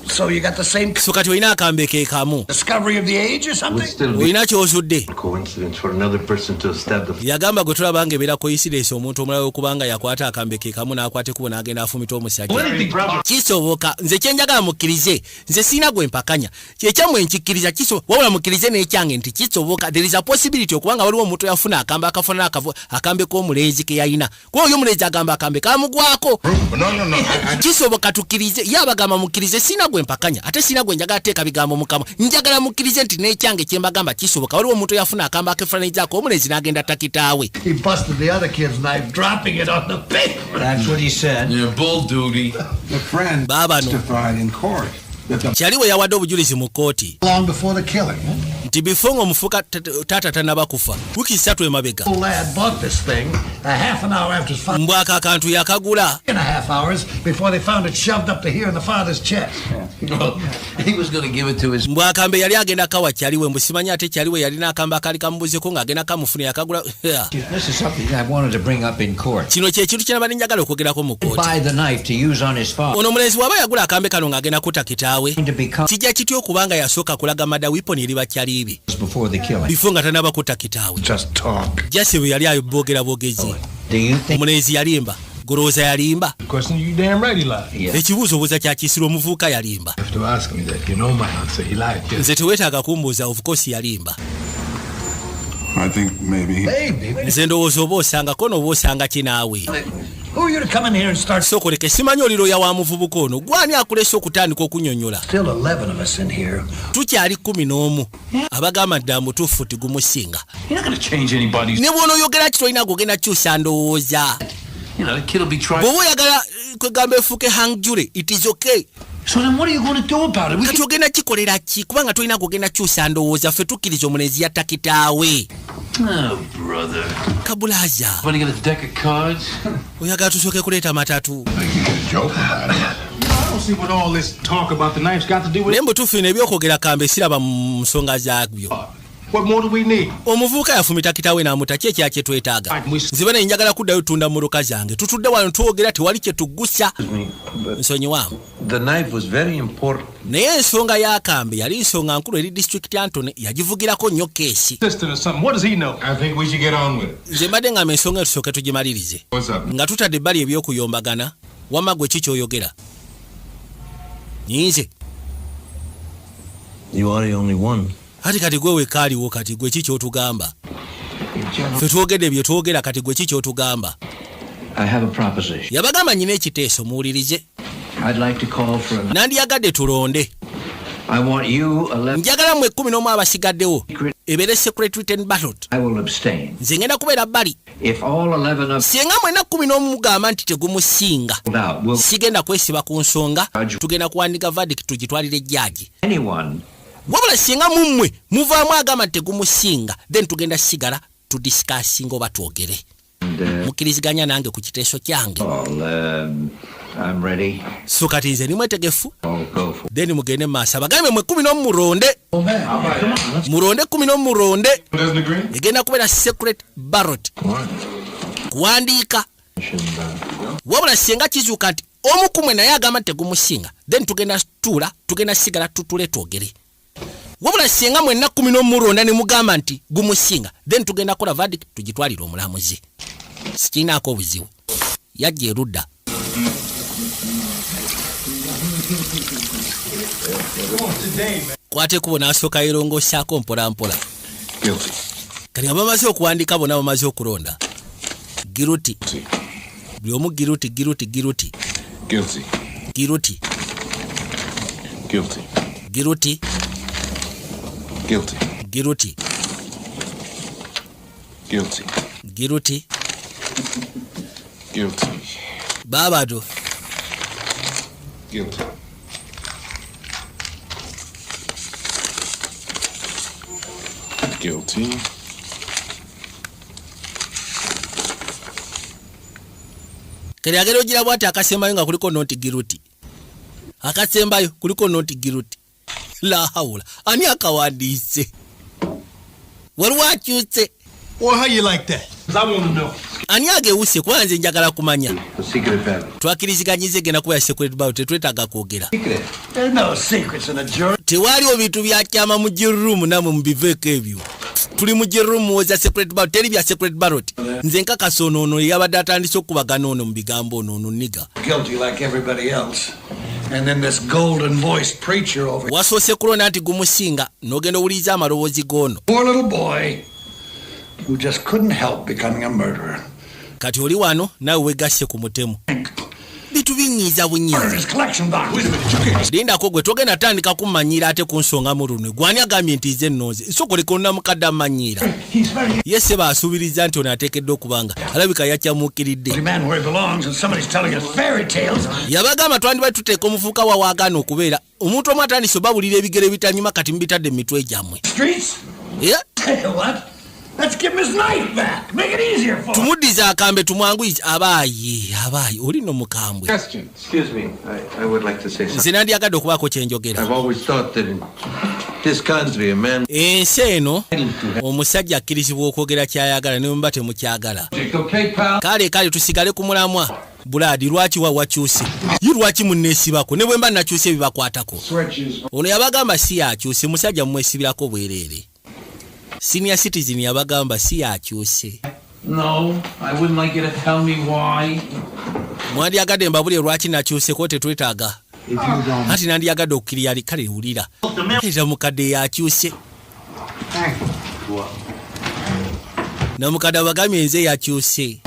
so you got the same So kati olina akambe ke kamu? discovery of the age or something? Olina ky'ozudde? Coincidence for another person to have stabbed the Yagamba gwe tulaba nga ebeera coincidence omuntu omulala okubanga yakwata akambe ke kamu n'akwata ekkubo n'agenda afumita omusajja. Kisoboka. Nze kyenjagala mukkirize, nze siina gwe mpakanya, kyekyammwe nkikkiriza kiso, wabula mukkirize n'ekyange nti kisoboka. There is a possibility okubanga waliwo omuntu yafuna akambe akafaanana akambe k'omulenzi ke yalina, kuba oyo omulenzi agamba akambe kamugwako. No. Kisoboka, tukkirize. Ye abagamba mukkirize, siina gwe mpakanya, ate siina gwe njagala teeka bigambo mukamwa. Njagala mukkirize nti n'ekyange kyembagamba kisoboka, waliwo omuntu eyafuna akambe akefaananyizaako omulenzi n'agenda takitaawe. He busted the other kid's knife, dropping it on the pavement. That's what he said. Yeah, bull duty. The friend Baabano. testified in court that the Kyali we yawadde obujulizi mu kkooti Long before the killing, huh? nti before ng'omufuka taata tannaba kufa, wiiki 3 emabega, Old lad bought this thing a half an hour after his father. Mbw ako akantu yakagula. And a half hours before they found it shoved up to here in the father's chest. Well, he was going to give it to his Mbw akambe yali agenda kawa kyaliwe, mbu simanyi ate kyaliwe yalina akambe akaali kamubuzeko ng'agenda kamufuna, yakagula. This is something I wanted to bring up in court. Kino kyekintu kyenabadde njagala okwogerako mu kkooti. Buy the knife to use on his father. Ono omulenzi bw'aba yagula akambe kano ng'agenda kutta kitaawe, To become kijja kitya okubanga yasooka kulaga murder weapon eri bakyali be before the killing. before nga tannaba kutta kitaawe? Just talk. Just bwe yali boogera bwogezi. Do you think? Omulenzi yalimba? Golowooza yalimba? Question, you damn right he lied. Yeah. Ekibuuzo obuuza kyakisirwa, omuvubuka yalimba. You have to ask me that. You know my answer. He lied. Yes. Nze teweetaaga kumbuuza, of course yalimba. I think maybe he Maybe. Nze ndowooza oba osangako nooba osanga kinaawe. Who are you to come in here and start? Sookoleke, simanyi oliroya wa muvubuka ono, gwani akulese okutandika okunyonnyola? Still 11 of us in here. Tukyali 11 abagamba ddala mutuufu tigumusinga. You're not going to change anybody's. Ne bw'onooyogera ki, tolina gogenda kukyusa ndowooza. The kid will be trying. Bw'oba oyagala kwegamba efuuke hung jury, it is okay. So then what are you going to do about it? We Kati ogenda kikolera ki? Kubanga tolina gogenda kukyusa ndowooza, ffe tukkiriza omulenzi yatta kitaawe. Oh, brother. Kabulaza. Want to get a deck of cards? Oyagala tusooke kuleeta matatu? Think you should joke about it. I don't see what all this talk about the knife's got to do with Naye mbutuufu bino ebyokwogera kambe siraba mu nsonga zaabyo. What more do we need? Omuvubuka yafumita kitaawe n'amuta, ki ekya kyetwetaaga? Nzibe naye njagala kuddayo tunda mmotoka zange. Tutudde wano twogera, tewali kyetugusa. Nsonyiwaamu. The knife was very important. Naye ensonga y'akambe yali nsonga nkulu eri district attorney, yagivugirako nnyo case. Assistant or something. What does he know? I think we should get on with it. Nze mbadde ngamba ensonga eyo tusooke tugimalirize What's up? nga tutadde ebbali ebyokuyombagana. Wamma gwe ki kyoyogera? Nyinze. You are the only one. Ati kati gwe wekka aliwo, kati gwe ki kyotugamba? Ffe twogedde bye twogera, kati gwe ki kyotugamba? I have a proposition. Yabagamba, nyina ekiteeso, muwulirize. I'd like to call for a. Nandyagadde tulonde. I want you 11. Njagala mmwe 11 abasigaddewo ebeere secret written ballot. I will abstain. Nze ngenda kubeera bbali. If all 11 of Singa mwenna 11 mugamba nti tegumusinga, out, will sigenda kwesiba ku nsonga, tugenda kuwandika verdict tugitwalire jjaaji. Anyone Wabula singa mummwe muvaamu agamba nti tegumusinga, then tugenda sigala tudiscussinga oba twogere. And Mukkiriziganya nange ku kiteeso kyange? all, I'm ready. So kati nze ndi mwetegefu. I'll go for. Then mugende mu maaso, abagambe mwe 11 mulonde, mulonde 11 mulonde. Doesn't agree? Egenda kubeera secret ballot, kuwandiika. Wabula singa kizuuka nti omu kumwe naye agamba nti tegumusinga, then tugenda tuula, tugenda sigala tutule twogere. Wabula singa mwenna 11 mulonda ne mugamba nti gumusinga, then tugenda kukola verdict tugitwalire omulamuzi. Sikirinaako obuzibu. Yajja erudda. Kwata ekkubo n'asooka yerongosaako mpolampola. Guilty. Kati nga bamaze okuwandiika bonna, bamaze okulonda guilty, buli omu guilty, guilty, guilty. Guilty. Guilty. Guilty. Guilty. Guilty. Guilty. Guilty. Guilty. Guilty. Baabado. Guilty. Guilty. Kati agenda ogira bwati, akasembayo nga kuliko not guilty, akasembayo kuliko not guilty. La hawula, ani akawandiise? Waliwo akyuse. Well, how you like that? 'Cause I want to know. Ani agewuse? Kuba nze njagala kumanya. The secret ballot. Twakiriziganyiza, egenda kuba ya secret ballot, tetwetaaga kwogera. There's no secrets in a jury. Tewaliwo bintu byakyama mu jury room, namwe mubiveeko ebyo. Tuli mu jury room, muwoza secret ballot, teri bya secret ballot. Nze nkakasa ono, ono yabadde atandise okubagana ono mu bigambo, ono ono nigga. Guilty like everybody else. And then this golden voiced preacher over. Wasoose kulonda nti gumusinga, n'ogenda owuliriza amaloboozi g'ono. Poor little boy who just couldn't help becoming a murderer. Kati oli wano naawe wegasse ku mutemu, bitu binyiiza bunyiiza. His collection box. Lindako gwe, togenda tandika kumanyira ate ku nsonga mu lunwe. Gwani agambye nti nze nnonze? Sokoleka onamukadde amanyiira. He's very Ye seba asuubiriza nti ono ateekeddwa okuba nga alabika yakyamuukiridde. Man where he belongs, and somebody's telling us fairy tales. Yabagamba twandibadde tuteeka omuvubuka wawaagaana okubeera omuntu omu atandise obabulira ebigere bitanyuma, kati mubitadde mu mitwe gyammwe. Streets? Yeah. What? Let's give him his knife back. Make it easier for him. Tumuddize akambe, tumwanguyize. Abaayi, abaayi, oli nno mukambwe. Question. Excuse me, I would like to say something. Nze nandyagadde okubaako kyenjogera. I've always thought that in this country a man Ensi eno omusajja akkirizibwa okwogera kyayagala ne muba temukyagala. Okay, pal. Kale kale, tusigale ku mulamwa. Bulaadi lwaki wa wakyuse ye? Lwaki munneesibako ne bwe mba nakyuse ebibakwatako? Ono yabagamba si yakyuse, musajja mumwesibirako bwereere. Senior citizen yabagamba si yakyuse. No, I wouldn't like you to tell me why. Mwandyagadde mbabulye lwaki nakyuseko? Tetwetaaga. If you don't. Anti nandyagadde okukkirya. Kale wulira era mukadde yakyuse. Namukadde abagambye nze yakyuse.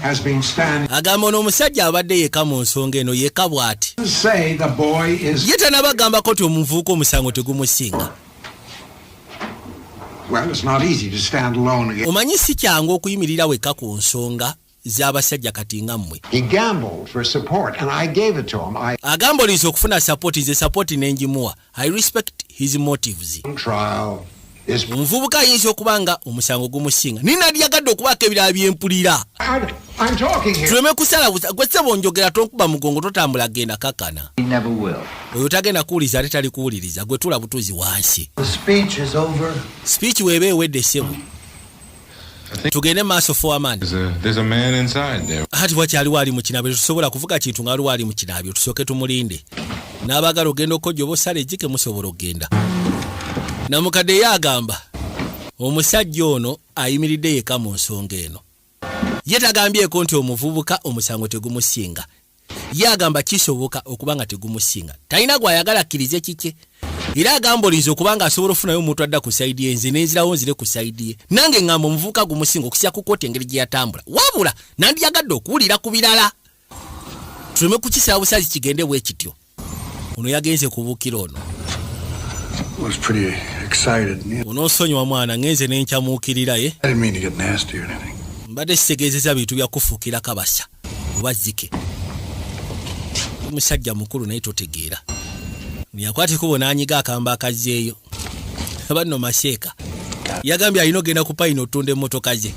Has been standing. Agamba ono omusajja abadde yeka mu nsonga eno, yeka bw'ati. Say the boy is. Ye tanabagambako ti omuvubuka omusango tegumusinga. Well, it's not easy to stand alone again. Omanyi si kyangu okuyimirira wekka ku nsonga z'abasajja kati nga mmwe. He gambled for support, and I gave it to him. I Agamba olinza okufuna support, nze support nenjimuwa. I respect his motives. Trial. Is Omuvubuka ayinza okuba nga omusango gumusinga, naye nandyagadde okubaako ebirala byempulira. I'm talking here. Tuleme kusala busa. Gwe ssebo, njogera, tonkuba mugongo, totambula, genda kakana. He never will. Oyo tagenda kuwuliriza, ate tali kuwuliriza. Gwe tula butuzi wansi. The speech is over. Speech weeba ewedde, ssebo, tugende maaso, foreman. There's a man inside there. Ati wakyaliwo ali mu kinaabiro. Tusobola kuvuga kintu nga waliwo ali mu kinaabiro. Tusooke tumulinde. N'abaagala ogenda okojja oba osala ejjike, musobola okgenda. Namukadde ye agamba omusajja ono ayimiridde yekka mu nsonga eno. Ye tagambyeko nti omuvubuka omusango tegumusinga. Ye agamba kisoboka okuba nga tegumusinga. Talina gwayagala akkirize kike, era agamba olinza okuba nga asobola ofunayo omuntu adda ku side ye, nze nenzirawo nzire ku side ye. Nange ŋŋamba omuvubuka gumusinga okusya ku kooti engeri gye yatambula, wabula nandyagadde okuwulira ku birala, tuleme kukisaba busazi kigende bwe kityo. Ono yagenze kubuukira ono. Was pretty excited. You know, Onoosonyiwa mwana, ŋŋenze nenkyamuukirira ye. I didn't mean to get nasty or anything. Mbadde sitegeezeza bintu byakufuukira kabasa oba zike. Omusajja mukulu naye totegeera. Yakwata ekubo n'anyiga akamba akazzeeyo. Banno maseeka yagambye alina ogenda ku payini otunda emmotoka ze.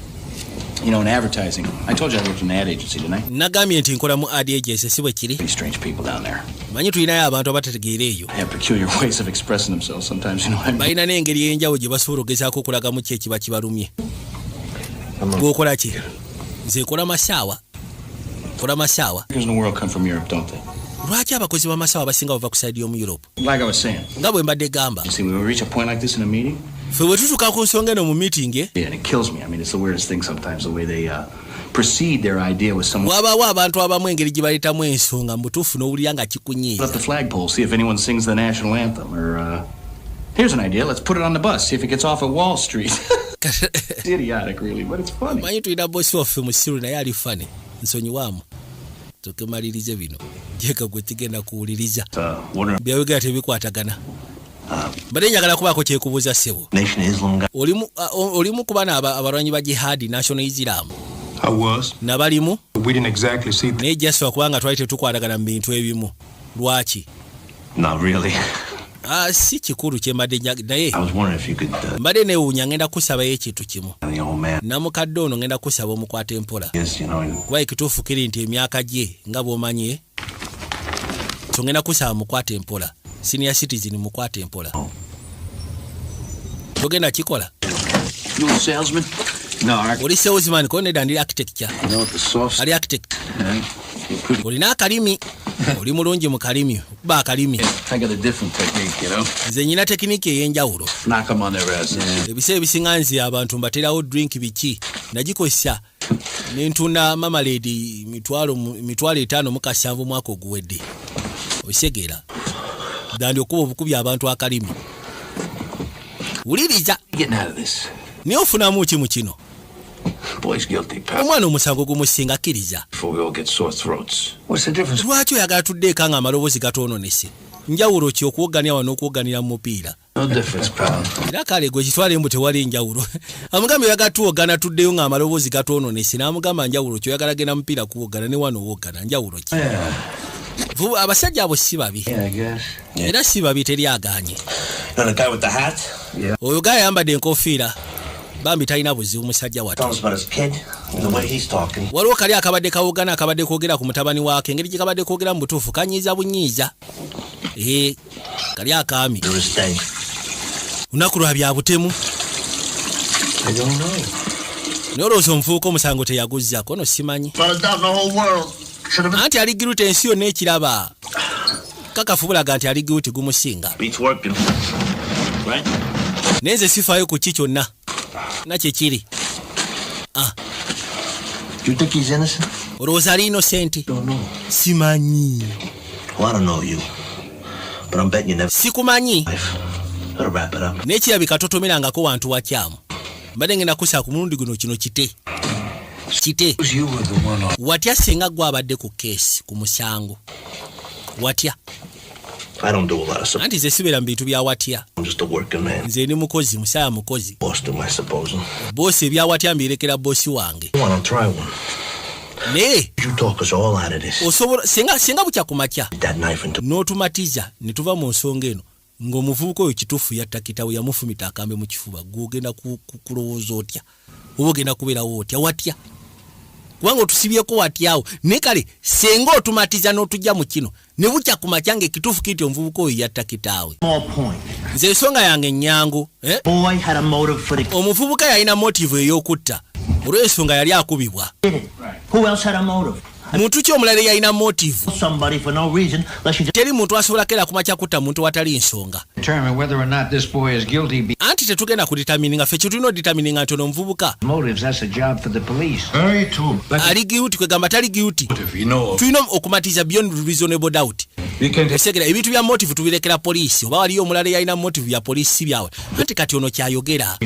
You know, in advertising, I told you I worked in an ad agency, didn't I? Nagambye nti nkola mu ad agency, si bwe kiri? Pretty strange people down there. Manyi tulinayo abantu abatategeera eyo. They have peculiar ways of expressing themselves sometimes, you know what I mean? Balina n'engeri ey'enjawulo gye basobola ogezaako okulagamu ki ekiba kibalumye. Gwokola ki? Nze nkola masaawa, nkola masaawa. Workers in the world come from Europe, don't they? Lwaki abakozi b'amasawa abasinga bava ku side y'omu Europe? Like I was saying, Nga bwe mbadde gamba, you see, when we reach a point like this in a meeting, ffe bwe tutuuka ku nsonga eno mu meeting, yeah, and it kills me. I mean, it's the weirdest thing sometimes, the way they precede their idea with someone. Wabaawo abantu abamu engeri gye baleetamu ensonga mu butuufu n'owulira nga Put kikunyiiza. up the flagpole, see if anyone sings the national anthem, or here's an idea, let's put it on the bus, see if it gets off at Wall Street. It's idiotic, really, but it's funny. Manyi tulina bosi waffe musiru naye ali funny. Nsonyiwaamu, tukemalirize bino jeka gwe kigenda kuwuliriza. Wondering, Byayogera tebikwatagana. Mbadde njagala kubaako kyekubuuza, ssebo. Nation of Islam guy. Olimu ku bano abalwanyi ba jihadi, National Islam? I was. Nabalimu. We didn't exactly see. Naye jaswa kubanga twali tetukwatagana mu bintu ebimu. Lwaki? Not really. Ah, si kikulu kyembadde naye I was wondering if you could, mbadde neewuunya, ngenda kusabayo ekintu kimu. the old man Namukadde ono ngenda kusaba omukwata empola, is, you know, and kuba ekituufu kiri nti emyaka gye nga bw'omanye, so ngenda kusaba mukwata empola. Senior citizen, mukwata empola. Togenda kikola? You a salesman? No, I Oli salesman? Ko nedda, ndi architecture. you know what the soft. Ali architect. Yeah. You're pretty. Olina akalimi, oli mulungi mu kalimi, okuba akalimi. I got a different technique, you know. Nze nyina technique ey'enjawulo. Knock them on their asses. Ebiseera ebisinga nze abantu mbaterawo drink biki, nagikozesa nentunda marmalade 557,000 mwaka oguwedde. Osegeera dandi okuba obukubi abantu akalimi. Wuliriza. Getting out of this. Naye ofunamu ki mu kino? Boy's guilty, pal. Omwana omusango gumusinga, akkiriza. Before we all get sore throats. What's the difference? Lwaki oyagala tuddeeka nga amaloboozi gatoononese? Njawulo ki okuwogganira wano n'okuwogganira mu mupiira? No difference, pal. Era kale gwe kitwale mbu tewali njawulo. Amugambye oyagala tuwogana tuddeyo nga amaloboozi gatoononese, n'amugamba njawulo ki? Oyagala genda mupiira kuwogana ne wano owoggana, njawulo ki? Abasajja abo si babi. Yeah, I guess. Era si babi, teri aganye. You know the guy with the hat? Oyo gaaya ayambadde enkofiira, bambi talina buzibu, musajja wattu. Tell us about his kid. The way he's talking. Waliwo kali akabadde kawogana, akabadde kwogera ku mutabani waake, engeri gye kabadde kwogera mu butuufu kanyiiza bunyiiza. Ee, kali akaami. To his day. Lunaku lwa bya butemu. I don't know. Naye olowooza omuvubuka omusango teyaguzzaako no? Simanyi. Without a doubt in the whole world. Should have been. Anti ali guilty, ensi yonna ekiraba, kakafu bulaga nti ali guilty, gumusinga. Beats working. Right? Naye nze sifaayo ku ki kyonna nakyekiri. Do you think he's innocent? Olowooza ali innocent? Don't know. Simanyi. Well, I don't know you. But I'm betting you never. Sikumanyi. Life. Better wrap it up. Naye kirabika totomerangako wantu wakyamu. Mbadde ngenda kusaa ku mulundi guno kino kite kite. You were the one on. Watya singa gwe abadde ku case, ku musango? Watya? I don't do a lot of stuff. Anti nze sibeera mu bintu bya watya. I'm just a working man. Nze ndi mukozi, musaya mukozi. Boston, I suppose. Bosi ebyawatya mbirekera bosi wange. Come on, I'll try one. Naye You talk us all out of this. osobola singa bukya ku makya That knife into n'otumatiza ne tuva mu nsonga eno. Ng'omuvubuka oyo kituufu yatta kitaawe, yamufumita akambe mu kifuba. Gwe ogenda kulowooza otya oba ogenda kubeerawo otya? Watya kubanga otusibyeko watyawo? Naye kale senga otumatiza n'otujja mu kino ne bukya ku makya ng'ekituufu kiti omuvubuka oyo yatta kitaawe. Small point. Nze ensonga yange ennyangu, eh? Boy had a motive for the Omuvubuka yalina motive ey'okutta olw'ensonga yali akubibwa. Did it. Who else had a motive? Muntu ki omulala eyalina motive? Somebody for no reason unless you Teri muntu asobola kera kumakya kutta muntu watali nsonga. Determine whether or not this boy is guilty. Be Anti tetugenda kudetermininga, ffe kyetulina odetermininga nti ono omuvubuka motives. That's a job for the police. Very true. ali guilty, kwegamba tali guilty. You know, Tulina okumatiza beyond reasonable doubt. we can Esegera ebintu bya motive tubirekera poliisi, oba waliyo omulala eyalina motive ya poliisi si byawe. Anti kati ono kyayogera,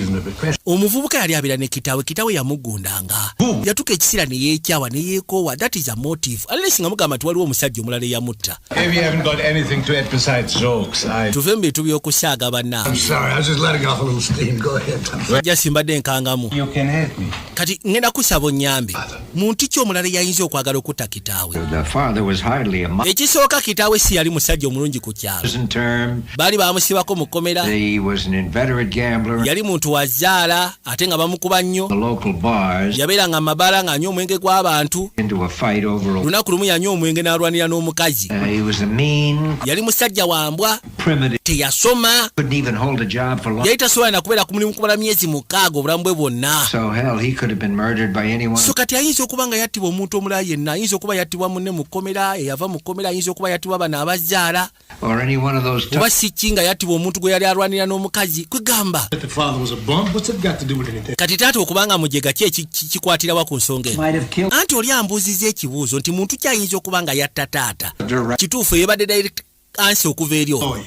omuvubuka yali abeera ne kitaawe, kitaawe yamugundanga, yatuuka ekiseera ne yeekyawa ne yeekoowa. That is a motive, unless nga mugamba nti waliwo omusajja omulala eyamutta. If you haven't got anything to add besides jokes, I. Tuve mu bintu by'okusaaga bannange. I'm sorry, I was just letting off a little steam. Go ahead. Jasi mbadde nkangamu. You can help me. Kati ŋŋenda kusaba onnyambe, muntu ki omulala eyayinza okwagala okutta kitaawe? The father was hardly a Ekisooka, kitaawe si yali musajja omulungi ku kyalo. prison term. Baali bamusibako mu kkomera. He was an inveterate gambler. Yali muntu wazaala ate nga bamukuba nnyo. The local bars Yabeeranga mu mabaala ng'anywa omwenge gw'abantu. into a fight over a. Lunaku lumu yanywa omwenge n'alwanira n'omukazi. He was a mean, Yali musajja wambwa. primitive. Teyasoma. Couldn't even hold a job for long. Yali tasobola nakubeera ku mulimu kumala myezi 6 obulamu bwe bwonna. So hell, he could have been murdered by anyone. So kati ayinza okuba nga yattibwa omuntu omulala yenna, ayinza okuba yattibwa munne mu kkomera eyava mu kkomera, ayinza okuba yattibwa bano abazaala, Or any one of those. oba si ki nga yattibwa omuntu gwe yali alwanira n'omukazi, kwegamba. That the father was a bum? What's it got to do with anything? Kati taata okubanga mujega ki kikwatirawa ku nsonga eno? Might have killed. Anti oli ambuuziza ekibuuzo nti muntu ki ayinza okuba nga yatta taata. Kituufu eyebadde direct answer okuva eri ono.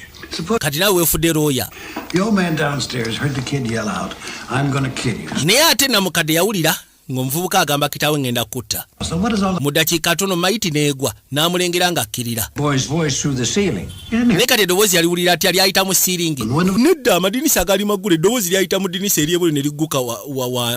Kati naawe weefudde looya. The old man downstairs heard the kid yell out, "I'm gonna kill you." Naye ate namukadde yawulira ng'omuvubuka agamba kitaawe, "Ngenda kutta." So what is all the Mu ddakiika tono mayiti n'egwa n'amulengera ng'akkirira. Boy's voice through the ceiling. Naye kati eddoboozi yaliwulira atya? Lyayita mu siiringi? Nedda, amadinisa agaali maggule, eddoboozi lyayita mu dinisa eryebweru ne ligguka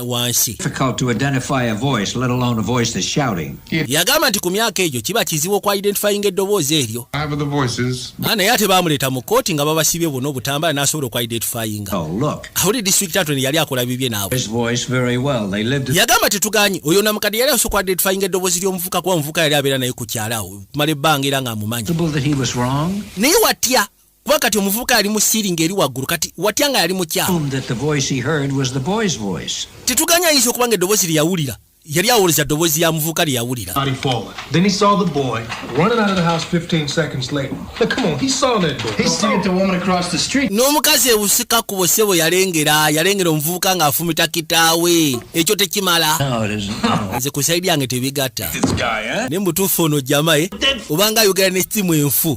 wansi. Difficult to identify a voice, let alone a voice that's shouting. Yagamba nti ku myaka egyo kiba kizibu okwa-identifyinga eddoboozi eryo. Five of the voices. Ah, naye ate baamuleeta mu kooti nga babasibye bonna obutambala n'asobola okwa-identifyinga. Oh, look. Awuli district attorney yali akola bibye naawe. His voice very well. They lived. Yagamba tetuganye, oyo namukadde yali asobola okwa-identifyinga eddoboozi ly'omuvubuka kuba omuvubuka yali abeera naye ku kyalo awo kumala ebbanga era ng'amumanyi. Possible that he was wrong. Naye watya kuba kati omuvubuka yali mu siiringi eri waggulu, kati watya nga yali mukyalo? Assumed that the voice he heard was the boy's voice. Tetuganye, ayinza okuba nga eddoboozi lye yawulira yali awoleza ddoboozi ya muvubuka lye yawulira. Body falling. Then he saw the boy running out of the house 15 seconds later. Now, come on, he saw that boy. He saw the woman across the street. N'omukazi ebusika ku bosebo yalengera omuvubuka ng'afumita kitaawe. Ekyo tekimala? No, it isn't. No. Nze ku side yange tebigatta. This guy, eh? Naye mutuufu ono jama obanga ayogera n'essimu enfu.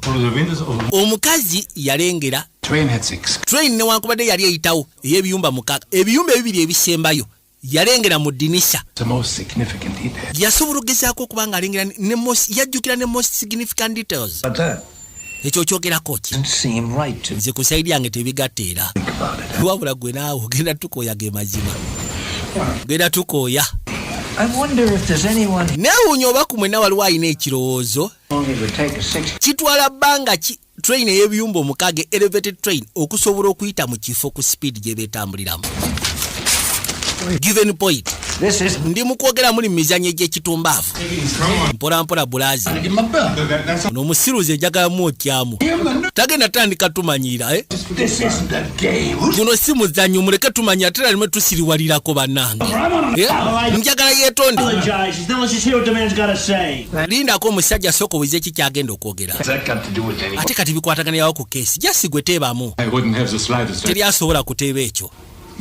Omukazi yalengera Train had six. train newankubadde yali eyitawo ey'ebiyumba 6, ebiyumba ebibiri ebisembayo yalengera mu ddinisa. The most significant detail. Yasobola okugezaako okuba nga alengera yajjukira ne most significant details. But that Ekyo okyogerako ki? doesn't seem right to me. Nze ku side yange tebigatta era. Wabula gwe naawe ogenda tukooya, ge mazima, genda tukooya. I wonder if there's anyone Neewuunya oba ku mwenna waliwo alina ekirowoozo. only would take a six. Kitwala bbanga ki train ey'ebiyumba 6, elevated train, okusobola okuyita mu kifo ku speed gye beetambuliramu? Given point. This is Ndi mu kwogera muli mu mizannyo egy'ekitumbaavu. Mpolampola bulazi, ono omusiruzi enjagala mwokyamu tagenda tandika tumanyira, eh? This isn't a game. Guno si muzannyo, muleke tumanyira tera limwe tusiriwalirako bannange. Eh? Njagala yeetonde. Apologizes. Then let's just hear what the man's got to say. Lindako omusajja, sooka obuze ki kyagenda okwogera. What's that got to do with anything? Ate kati bikwataganirawo ku case? Jasi gwe teebamu. I wouldn't have the slightest. Teri asobola kuteeba ekyo.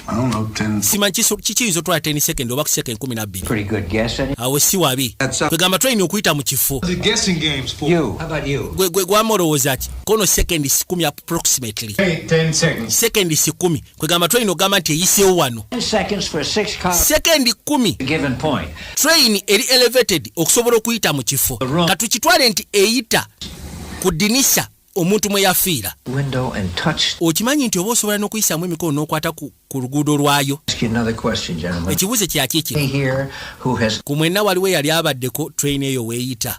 I don't know, 10 Simanyi kikiyinza otwala 10 second oba ku second 12. Pretty good guess, any? Awo si wabi, kwegamba train okuyita mu kifo. The guessing games for You. How about you? Gwe gwama olowooza ki? Kono second 10 approximately. Hey, 10 seconds. Second 10, kwegamba train ogamba nti eyiseewo wano. 10 seconds for a six car Second 10. given point. Train eri elevated okusobola okuyita mu kifo, katukitwale nti eyita ku dinisa. Omuntu mwe yafiira. Window and touched. Okimanyi nti oba osobola n'okuyisaamu emikono n'okwata ku luguudo lwayo? Ask you another question, gentlemen. Ekibuuzo kyakiki? Here who has Ku mwenna waliwo eyali abaddeko train eyo weeyita,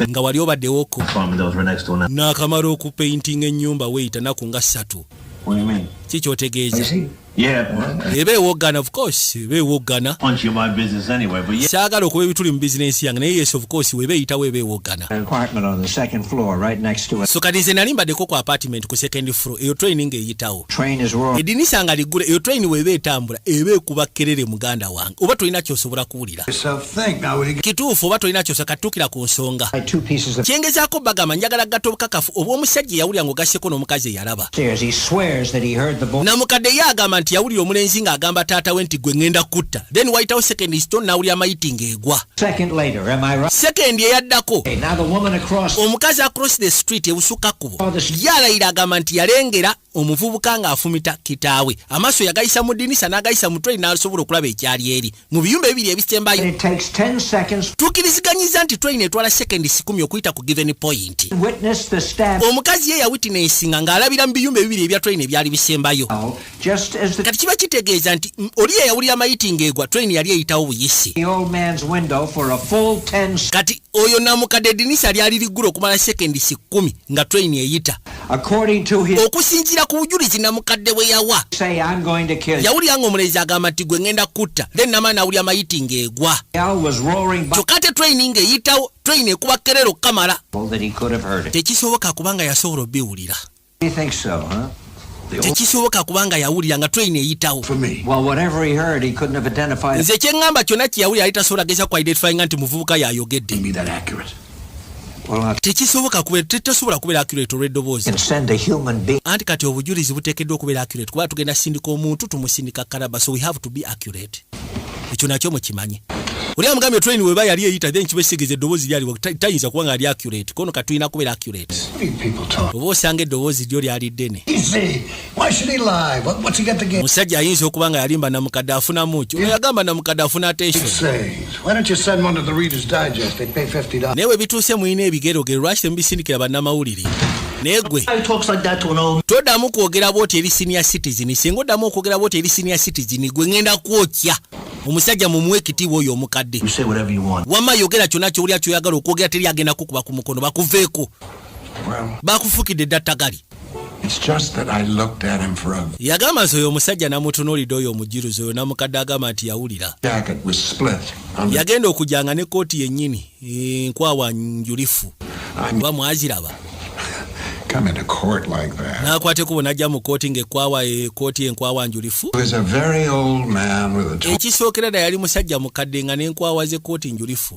nga wali obaddewoko? Apartment that was right next to one. N'akamala okupeintinga ennyumba weeyita naku nga 3. What do you mean? Ki kyotegeeza? Yeah. Eba ewoggana, of course eba ewoggana. Punch you in my business anyway, but yeah. Saagala okuba ebituli mu bizinensi yange, naye yes, of course, weba eyitawo eba ewoggana. An apartment on the second floor right next to it. So kati nze nali mbaddeko ku apartment ku second floor, eyo train ng'eyitawo. Train is roaring. Edinisa nga liggule, eyo train weeba etambula eba ekuba kerere, muganda wange, oba tolina kyosobola kuwulira. Yourself think. Now, will you Kituufu, oba tolina kyosobola katuukira ku nsonga. Two pieces of Kyengezaako bagamba, njagala gatta obukakafu obw'omusajja eyawulira ng'ogasseko n'omukazi eyalaba. Stairs. He swears that he heard the boy. Namukadde ye agamba nti yawulira omulenzi ng'agamba taata we nti gwe ŋŋenda kutta, then wayitawo second stone n'awulira mayiti ng'egwa. Second later, am I right? Sekendi eyaddako. Okay, now the woman across Omukazi across the street, ebusukka kkubo, ye alayira agamba nti yalengera omuvubuka ng'afumita kitaawe, amaaso yagayisa mu ddinisa n'agayisa mu train n'asobola okulaba ekyali eri mu biyumba ebibiri ebisembayo. It takes 10 seconds Tukkiriziganyiza nti train etwala sekendi 10 okuyita ku given point. To witness the stab Omukazi ye yawitnessinga ng'alabira mu biyumba ebibiri ebya train ebyali bisembayo. Just as the Kati kiba kitegeeza nti oli eyawulira mayiti ng'egwa, train yali eyitawo buyisi. The old man's window for a full 10 Kati oyo namukadde edinisa lyali liggula okumala sekendi 10 nga train eyita. According to his Okusinziira ku bujulizi namukadde bwe yawa, say, "I'm going to kill you." yawulira ng'omulenzi agamba nti gwe ŋŋenda kutta, then namaani awulira mayiti ng'egwa. Al was roaring by Kyokka ate train ng'eyitawo, train ekuba kerero kamala. That he could have heard it. Tekisoboka kubanga yasobola obiwulira. You think so, huh? Tekisoboka kubanga yawulira nga train eyitawo. For me. Well, whatever he heard, he couldn't have identified. Nze kyeŋŋamba, kyonna kye yawulira yali tasobola geza ku identifyinga nti muvubuka yayogedde. Be that accurate. Well, I Tekisoboka kubeera, tetasobola kubeera accurate olw'eddoboozi. Can send a human being. Anti kati obujulizi buteekeddwa okubeera accurate kuba tugenda sindika omuntu, tumusindika kalaba, so we have to be accurate. Ekyo nakyo mukimanyi. Oli amugambye train weba yali eyita, then kiba ekitegeeza eddoboozi lyali tayinza kuba nga ali accurate kono katulina kubeera accurate. What do you people talk? Oba osanga eddoboozi lyo lyali ddene. Easy. Why should he lie? What's he got to gain? Musajja ayinza okuba nga yalimba namukadde afunamu ki? Ono yagamba namukadde afuna attention. Says, why don't you send one to the Reader's Digest? They pay $50. Naye bwe bituuse mulina ebigerogero, lwaki temubisindikira bannamawulire? Naye gwe Who talks like that to an old toddamu kwogera bwoti eri senior citizen. Singa oddamu okwogera bwoti eri senior citizen, gwe ŋŋenda kwokya. Omusajja mumuwe ekitiibwa oyo omukadde. You say whatever you want. Wamma yogera kyonna kyowulira kyoyagala okwogera, teri agenda kukuba ku mukono. Bakuveeko. Well, Bakufukidde dda ttagali. it's just that I looked at him for a Yagamba nti oyo omusajja namutunuulidde, oyo omujulizi oyo namukadde agamba nti yawulira. Jacket was split on the Yagenda okujanga ne kooti yennyini enkwawa njulifu oba mwaziraba. Come into court like that. N'akwata ekkubo n'ajja mu kooti ng'ekkwawa ekooti enkwawa njulifu. He was a very old man with a Ekisookera ddala yali musajja mukadde nga n'enkwawa z'ekkooti njulifu,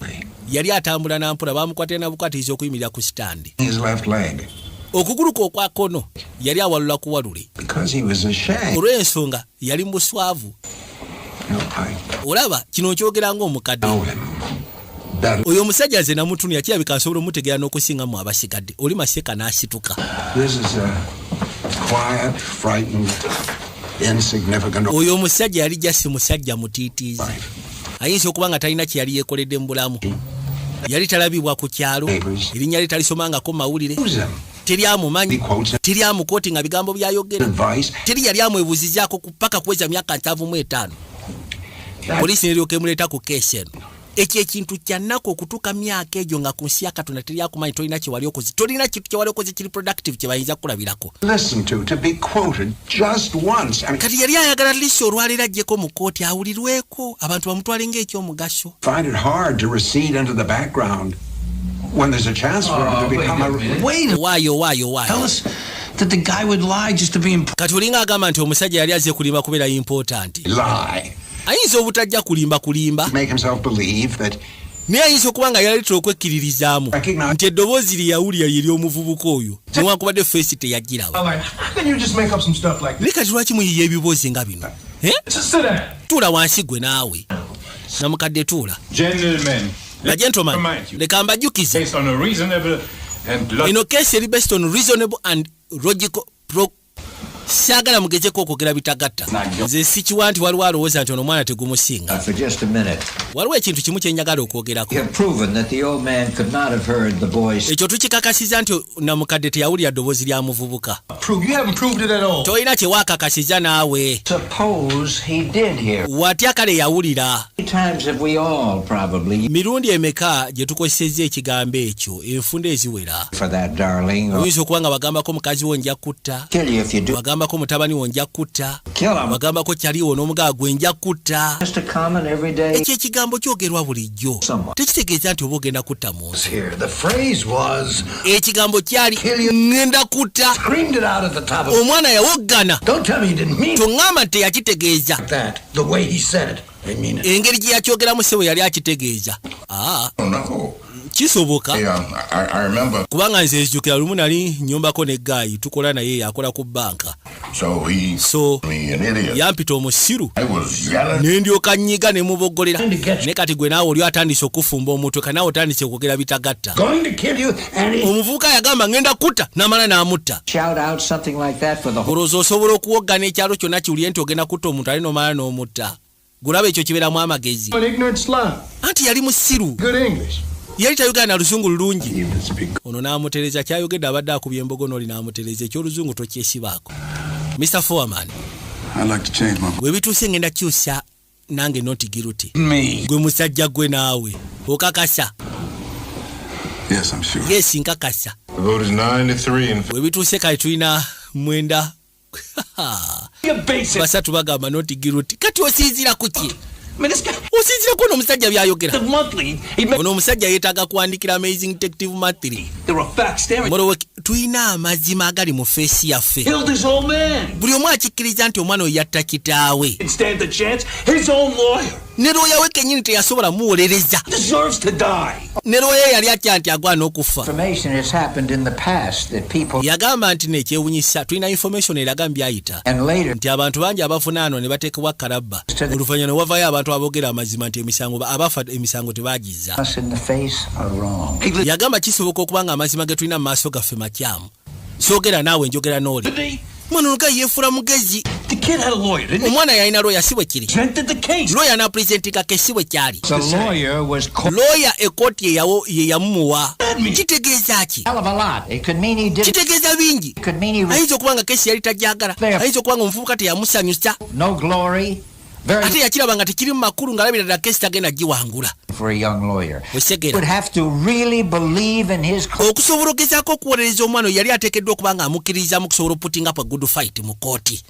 yali atambula nampola, bamukwatira nabukwatiriza okuyimirira ku sitandi. His left leg Okugulu kwe okwa kkono yali awalula kuwalule. Because he was ashamed. Olw'ensonga yali mu buswavu. You know, I Olaba kino nkyogera ng'omukadde. Know him better. Oyo omusajja nze namutunira, kirabika nsobola omutegeera n'okusinga mu abasigadde. Oli maseka n'asituka. This is a quiet, frightened, insignificant Oyo omusajja yali jasi musajja mutiitiizi, ayinza okuba nga talina kye yali yeekoledde mu bulamu, yali talabibwa ku kyalo, erinnya lye talisomangako mu mawulire, teri amumanyi, teri amukooti nga bigambo byayogera, teri yali amwebuuzizaako ku paka kuweza myaka 75, poliisi neryoka emuleeta ku keesi eno. Ekyo ekintu kyannaku okutuuka myaka egyo nga ku nsi ya Katonda teri akumanyi, tolina kyewali okoze, tolina kintu kyewali okoze kiri productive kye bayinza kukulabirako. Listen to be quoted just once. I mean, Kati yali ayagala lisi olwaleero ajjeko mu kooti awulirweko, abantu bamutwale ng'ekyomugaso. Find it hard to recede into the background when there's a chance for him to become a. Wait a Waayo, waayo, waayo. Tell us that the guy would lie just to be important. Kati olinga agamba nti omusajja yali azze kulimba kubeera important. Lie. Ayinza obutajja kulimba kulimba, Make himself believe that naye ayinza okuba nga yaleetera okwekkiririzaamu nti eddoboozi lye yawulira lye ly'omuvubuka oyo, newankubadde face teyagiraba. Like, how can you just make up some stuff like this? Naye kati lwaki muyiya ebiboozi nga bino? Eh? Sit down. Tuula wansi gwe naawe namukadde, tuula. Gentlemen, Na gentleman, remind you, leka mbajjukize, based on a reasonable and eno case eri based on reasonable and logical Saagala mugezeko okwogera bitagatta. Nze sikiwa nti waliwo alowooza nti ono omwana tegumusinga. For just a minute. Waliwo ekintu kimu kye njagala okwogerako. You have proven that the old man could not have heard the boy's. Ekyo tukikakasiza nti namukadde teyawulira ddoboozi lya muvubuka. Prove you haven't proved it at all. Tolina kye waakakasiza naawe. Suppose he did hear. Watya kale yawulira? How many times have we all probably Mirundi emeka gye tukozesezza ekigambo ekyo enfunda eziwera? for that, darling? Or Oyinza okuba nga bagambako mukazi wo, nja kutta. kill you if you do. Bagambako mutabani wo, nja kutta. Kill him. Bagambako kyaliwo n'omugaa gwe, nja kutta. Just a common everyday. Ekyo ekigambo kyogerwa bulijjo, tekitegeeza nti oba ogenda kutta muntu. Here, the phrase was Ekigambo kyali ŋŋenda kutta. screamed it out at the top of. Omwana yawoggana. Don't tell me you didn't mean Toŋŋamba nti teyakitegeeza that. The way he said it. I mean it. engeri gye yakyogeramu. Ssebo, yali akitegeeza. Aa. Oh, no. Kisoboka. Yeah, I remember. Kubanga nze nzijukira lumu nali nyumbako ne guy tukola naye, akola ku banka. So he So me an idiot. yampita omusiru. I was yelling. Ne ndyoka nnyiga ne muboggolera. Ne kati gwe naawe oli atandise okufumba omutwe, kanaawe otandise okwogera bitagatta. Going to kill you, and he. Omuvubuka yagamba ngenda kutta, n'amala n'amutta. Shout out something like that for the whole. Olowooza osobola okuwoggana ekyalo kyonna kiwulire nti ogenda kutta omuntu, ali nomala n'omutta? Gulaba ekyo kibeeramu amagezi? An ignorant slob. Anti yali musiru. Good English. Yali tayogera na luzungu lulungi. Ono n'amutereza kyayogedde, abadde akubye embogo n'oli n'amutereza ekyoluzungu tokyesibaako. Mr Foreman. I'd like to change my. Bwe bituuse ngenda kyusa nange not guilty. Me. Gwe musajja gwe naawe okakasa? Yes, I'm sure. Yes, nkakasa. The vote is 9-3 in Bwe bituuse kale tulina 9 3 bagamba not guilty. Kati osinzira ku ki? Osinzira ku ono omusajja byayogera? Ono omusajja yeetaaga kuwandikira Amazing Detective Monthly. Molowe, tulina amazima agali mu face yaffe. Buli omu akikkiriza nti omwana oyo yatta kitaawe. Ne looya we kennyini teyasobola muwolereza. Ne looya yali atya nti agwana okufa. Information has happened in the past that people Yagamba nti nekyewunyisa tulina information eraga mbyayita and later nti abantu bangi abavunaanwa ne bateekebwa kalabba, oluvannyuma ne wavayo abantu aboogera amazima nti emisango abafa emisango tebagiza. us in the face are wrong. Yagamba kisoboka okuba nga amazima ge tulina mu maaso gaffe makyamu. Soogera naawe, njogera n'oli. Mwana onuga yeefula mugezi. Omwana yalina looya, si bwe kiri? Looya n'apresentinga case, si bwe kyali? The lawyer was called Looya ekooti ye yamumuwa. Kitegeeza ki? hell of a lot. It could mean he did. Kitegeeza bingi. It could mean he Ayinza okuba nga case yali tajagala, ayinza okuba nga omuvubuka teyamusanyusa. no glory. Very Ate yakiraba nga tekiri mu makulu, ng'alabira ddala case tagenda giwangula. for a young lawyer. Osegera? Would have to really believe in his Okusobola ogezaako okuwolereza omwana oyo, yali ateekeddwa okuba nga amukkiririzaamu okusobola oputting up a good fight mu kooti.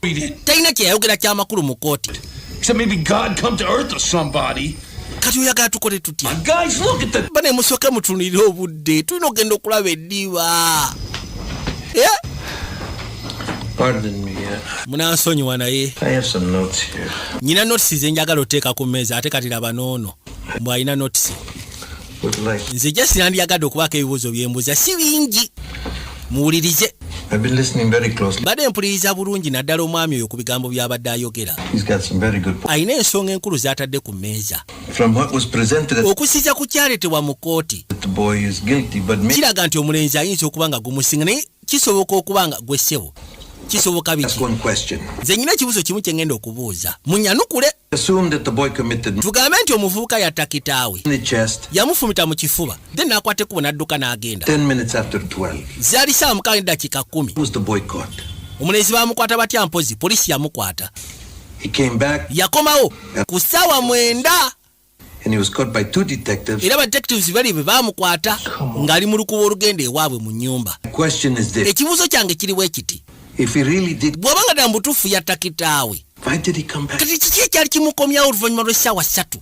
Talina kye yayogera kyamakulu mu kooti. Except maybe God come to earth or somebody. Kati oyagala tukole tutya? Guys, look at the. Bane, musooke mutunulire obudde, tulina okugenda okulaba eddiba. Eh? Pardon me. Munansonyiwa naye I have some notes here. Nyina notes zenjagala oteeka ku mmeeza. Ate kati laba n'ono mbw'alina notes. Would like. Nze just nandyagadde okubaako ebibuuzo byembuuza, si bingi, muwulirize. I've been listening very closely. Mbadde mpuliriza bulungi naddala omwami oyo ku bigambo by'abadde ayogera. He's got some very good points. Alina ensonga enkulu z'atadde ku mmeeza. From what was presented, Okusinza ku kyaleetebwa mu kooti, the boy is guilty, but maybe kiraga nti omulenzi ayinza okuba nga gumusinga, naye kisoboka okuba nga gwe ssebo kisoboka biki? ask one question. Nze nyina ekibuuzo kimu kye ngenda okubuuza, munyanukule. Assume that the boy committed Tugambe nti omuvubuka yatta kitaawe. in the chest Yamufumita mu kifuba, then n'akwata ekkubo n'adduka n'agenda. 10 minutes after 12. Zaali saawa 6:10. Was the boy caught? Omulenzi bamukwata batya? Mpozi poliisi yamukwata. He came back Yakomawo ku ssaawa 9. and he was caught by two detectives. Era ba detectives bali bwe bamukwata ng'ali mu lukuba olugenda ewaabwe mu nnyumba. The question is this. Ekibuuzo kyange kiriwo ekiti: If he really did, bw'oba nga ddala mu butuufu yatta kitaawe, why did he come back? kati kiki ekyali kimukomyawo oluvannyuma lw'essaawa 3?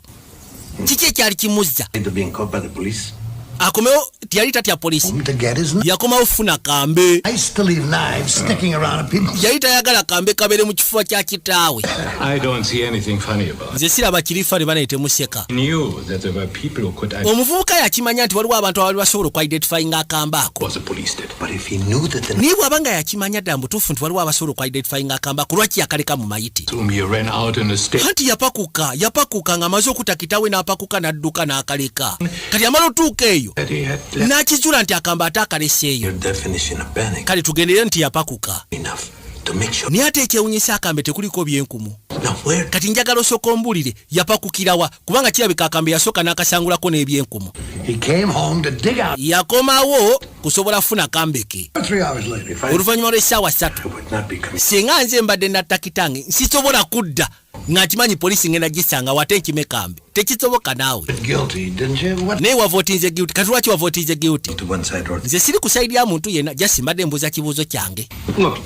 Kiki ekyali kimuzza Afraid of being caught by the police? akomewo? Tiyali tatya poliisi. To get his Yakomawo funa kambe. nice to leave knives sticking around in people's. Yali tayagala kambe kabeere mu kifuba kya kitaawe. I don't see anything funny about it. Nze siraba kirifa ne banaye, temuseka. I knew that there were people who could Omuvubuka yakimanya nti waliwo abantu abali basobola okuidentifyinga akambe ako. Was the police did. But if he knew that the Naye bw'aba nga yakimanya ddala mutuufu nti waliwo abasobola okuidentifyinga akambe ako, lwaki yakaleka mu mayiti? Assume he ran out in the state. Anti yapakuka, yapakuka ng'amaze okutta kitaawe, n'apakuka n'adduka n'akaleka. Kati amala otuuka eyo That he had left. n'akizuula nti akambe ate akaleseeyo. your definition of panic Kale tugendere nti yapakuka. enough. To make sure. Naye ate ekyewunyisa, akambe tekuliko byenkumu. Now, where Kati njagala osooka ombuulire yapakukirawa, kubanga kirabika akambe yasooka n'akasangulako n'ebyenkumu. He came home to dig out Yakomawo kusobola kufuna kambe ke 3 hours later. If I oluvannyuma lw'essaawa 3. would not be coming. Singa nze mbadde natta kitange, nsisobola kudda nga nkimanyi poliisi ngenda gisanga wate nkime kambe. Tekisoboka naawe. Guilty, didn't you? What? Naye wavootinze guilty. Kati lwaki wavootinze guilty? To one side or Nze siri ku side ya muntu yenna, just mbadde mbuuza kibuuzo kyange. Look,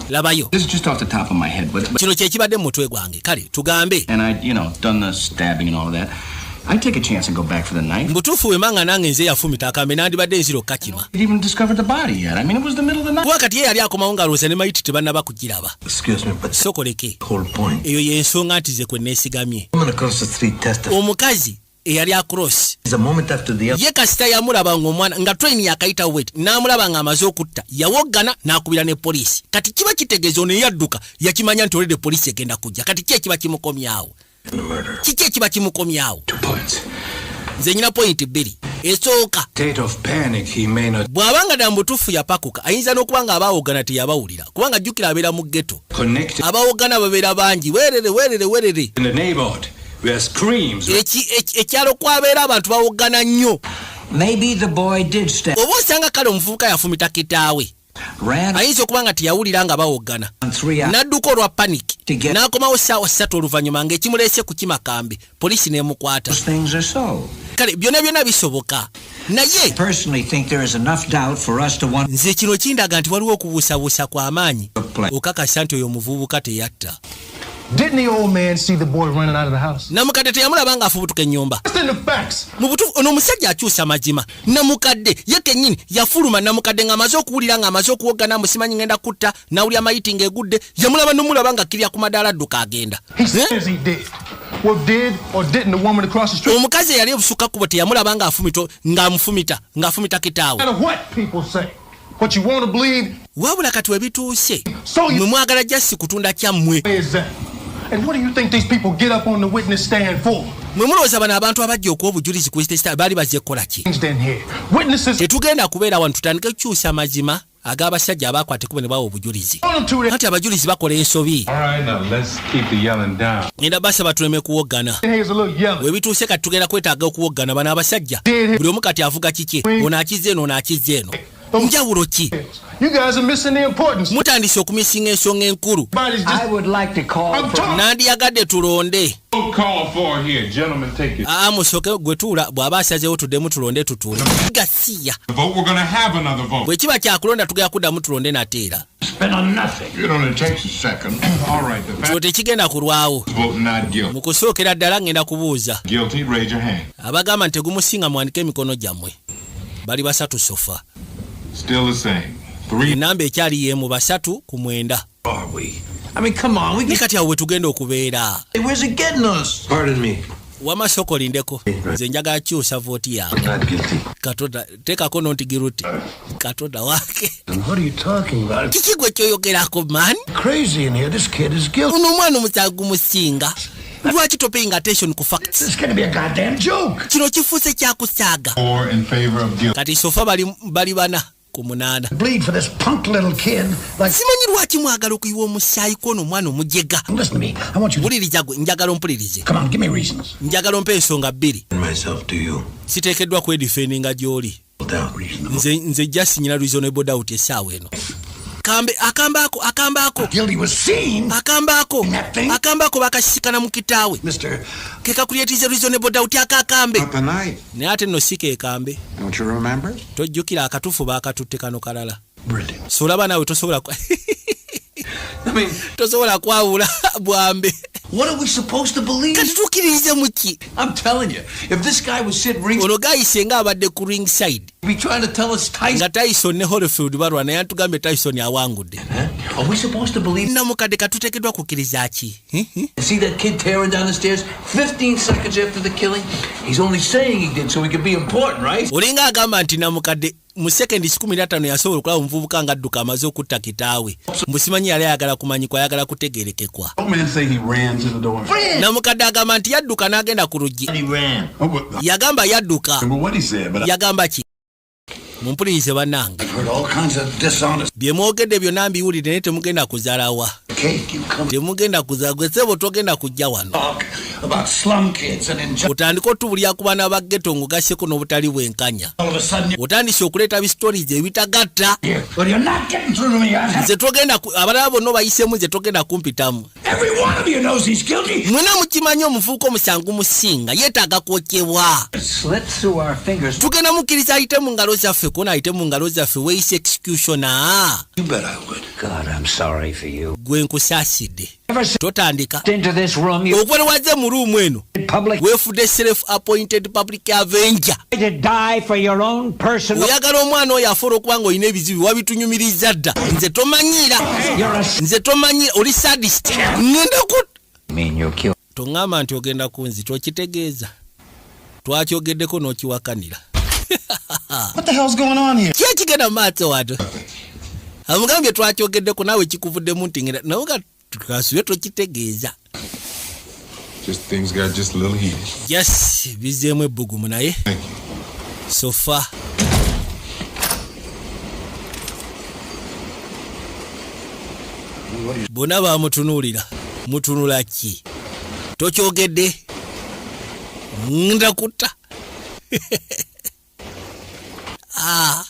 Labayo. this is just off the top of my head, but Kino kyekibadde mu mutwe gwange, kale tugambe. and I, done the stabbing and all of that. I'd take a chance and go back for the knife. Mbutuufu wemanga nange nze yafumita akambe, nandibadde nziro kakima. Didn't even discover the body yet. I mean, it was the middle of the night. Kuba kati ye yali akomawo ng'alowooza ne mayiti tebannaba kugiraba. Excuse me, but Sokoleke. whole point. Eyo y'ensonga nti ze kwe neesigamye. Woman across the street testified. Omukazi eyali across The moment after the other. ye kasita yamulaba ng'omwana nga train yakayita wet, n'amulaba ng'amaze okutta, yawoggana n'akubira ne poliisi. Kati kiba kitegeeza ono eyadduka yakimanya nti olede poliisi egenda kujja. Kati ki ekiba kimukomyawo? The murder. Kiki ekiba kimukomyawo? 2 points. Nze nyina point 2. Esooka, State of panic, he may not bw'abanga ddala mubutuufu yapakuka, ayinza n'okuba nga abaawogana teyabawulira, kubanga jjukira abeera mu ghetto. Connect Abawogana babeera bangi, werere werere werere. in the neighborhood where screams Ekyalo kwabeera abantu bawogana nnyo. Maybe the boy did stab. Oba osanga kale omuvubuka yafumita kitaawe. Ran Ayinza okuba nga teyawulira nga bawogana, on 3 hours. n'adduka olwa panic, n'akomawo ssaawa 3 oluvannyuma ng'ekimuleese ku kimakambe, poliisi n'emukwata. Those things are so. Kale byonna byonna bisoboka, naye Personally think there is enough doubt for us to want nze kino kindaga nti waliwo okubuusabuusa kw'amaanyi okakasa nti oyo omuvubuka teyatta. Didn't the old man see the boy running out of the house? Namukadde teyamulaba ng'afubutuka ennyumba? Just in the facts. Mu butuufu ono omusajja akyusa mazima. Namukadde ye kennyini yafuluma, namukadde ng'amaze okuwulira ng'amaze okuwoggana, musimanyi ngenda kutta, nawulya mayiti ng'egudde, yamulaba nomulaba ng'akkirira ku madaala adduka agenda. He Eh? says he did. Well, did or didn't the woman across the street? Omukazi eyali obusukka kkubo teyamulaba ng'afumito ng'amufumita ng'afumita kitaawe? No matter what people say, what you want to believe, Wabula kati webituuse, So you mwe mwagala just kutunda kyammwe. is that? And what do you think these people get up on the witness stand for? Mwe mulowooza bano abantu abajja okuwa obujulizi ku witness stand baali bazze kukola ki? Things in here. Witnesses Tetugenda kubeera wano tutandike kukyusa amazima ag'abasajja abakwata ekkubo ne bawa obujulizi. on them to Anti abajulizi bakola ensobi. All right, now let's keep the yelling down. Ngenda basaba tuleme kuwoggana. Here's a little yelling. Webituuse kati tugenda kwetaaga okuwoggana. Bano abasajja buli omu kati avuga kiki, ono akizza eno, ono akizza eno, njawulo ki? You guys are missing the importance. Mutandise okumisinga ensonga enkulu. Everybody's just I would like to call I'm for talking. Nandiyagadde tulonde. Call for here, gentlemen, take it. Aa, musooke gwe tuula. Bw'aba asazeewo tuddemu tulonde, tutuule gasiya. The vote, we're gonna have another vote. Bwe kiba kyakulonda, tugenda kuddamu tulonde nateera. Spend on nothing. It only takes a second. All right, the Kino fact tekigenda kulwawo. vote not guilty. Mu kusookera ddala ngenda kubuuza. Guilty, raise your hand. Abagamba nti tegumusinga muwanike emikono gyammwe. Bali basatu so far. Still the same. 3 Enamba ekyali yeemu, 3 ku 9. Are we? I mean, come on. We Ne kati awo we tugenda okubeera. Where's it getting us? Pardon me. Wamasoko olindeko, nze njagala kyusa vote yange. Not guilty. Katonda teekako not guilty, katonda wake. What are you talking about? Kiki gwe kyoyogerako, man? Crazy in here. This kid is guilty. Ono omwana omusango gumusinga. Lwaki topaying attention ku facts? This is gonna be a goddamn joke. Kino kifuuse kyakusaaga. 4 in favor of guilt. Kati so far bali 4 ku 8. Bleed for this punk little kid. Like, Simanyi lwaki mwagala okuyiwa omusaayi kwono omwana omujega. Listen to me. I want you to Wuliriza gwe, njagala ompulirize. Come on. Give me reasons. Njagala ompe ensonga bbiri. Myself to you. Siteekeddwa kwedifendinga gy'oli. Doubt. Nze just nyina reasonable doubt essaawa eno. Kambe akambaako akambaako Guilty was seen. Akambaako That thing. akambaako bakasisikana mu kitaawe. Mister. Ke kakulyetize reasonable doubt akakambe. Not the knife. Naye ate nno si kekambe. Don't you remember? Tojjukira akatuufu baakatutte kano kalala. Brilliant. So olaba naawe tosobola tosobola kwawula bwambe. What are we supposed to believe? Kati tukkiririze mu ki? I'm telling you, if this guy was sitting ringside, Ono gayise nga abadde ku ringside be trying to tell us Tyson. nga Tyson ne Holyfield balwana, naye atugambye Tyson awangudde. Huh? Are we supposed to believe? Namukadde, katuteekeddwa kukkiriza ki? See that kid tearing down the stairs 15 seconds after the killing? He's only saying he did so he could be important, right? Olinga agamba nti namukadde mu sekendi 15 yasobola okulaba omuvubuka ng'adduka amaze okutta kitaawe. Mbusimanyi yali ayagala kumanyikwa, ayagala kutegerekekwa. Old man say he ran to the door. Namukadde agamba nti yadduka n'agenda ku luggi. He ran. Oh, but, Yagamba yadduka. I remember what he said, but Yagamba ki? Mumpulirize bannange. I've heard all kinds of dishonest Bye mwogedde byonna mbiwulidde, naye temugenda kuzalawa. cake. You come Temugenda kuzala. Gwe sebo, togenda kujja wano talk about slum kids and injustice. Otandika otubulya ku baana ba ghetto ng'ogasseko n'obutali bwenkanya. All of a sudden you're Otandise okuleeta bistories ebitagatta. here. But you're not getting through to me. I've had Nze togenda abalala bonna obayiseemu, nze togenda kumpitamu. Every one of you knows he's guilty. Mwena mukimanyi omuvubuka omusango musinga yeetaaga kwokyebwa. Slipped through our fingers. Tugenda mukkiriza ayite mu ngalo zaffe, kona ayite mu ngalo zaffe, weeyise executioner. You bet I would. God, I'm sorry for you. Gwe nkusaasidde. Ever Totandika. into this room, you Okuva lwazze mu room eno, public weefudde self appointed public avenger. to die for your own personal. Oyagala omwana oyo afe olwokuba nga olina ebizibu wabitunyumiriza dda. Nze tomanyiira. You're a Nze tomanyiira, oli sadist. Ngenda ku mean you'll kill. Toŋŋamba nti ogenda kunzita, okitegeeza twakyogeddeko n'okiwakanira. What the hell's going on here? Ki ekigenda mu maaso wato? Amugambye twakyogeddeko naawe kikuvuddemu nti ngenda naye nga tukasube tokitegeeza. Just things got just a little heated. Yes, bizeemu ebbugumu naye Thank you. So far bonna bamutunuulira. Mutunula ki? Tokyogedde, ndakutta. Ah.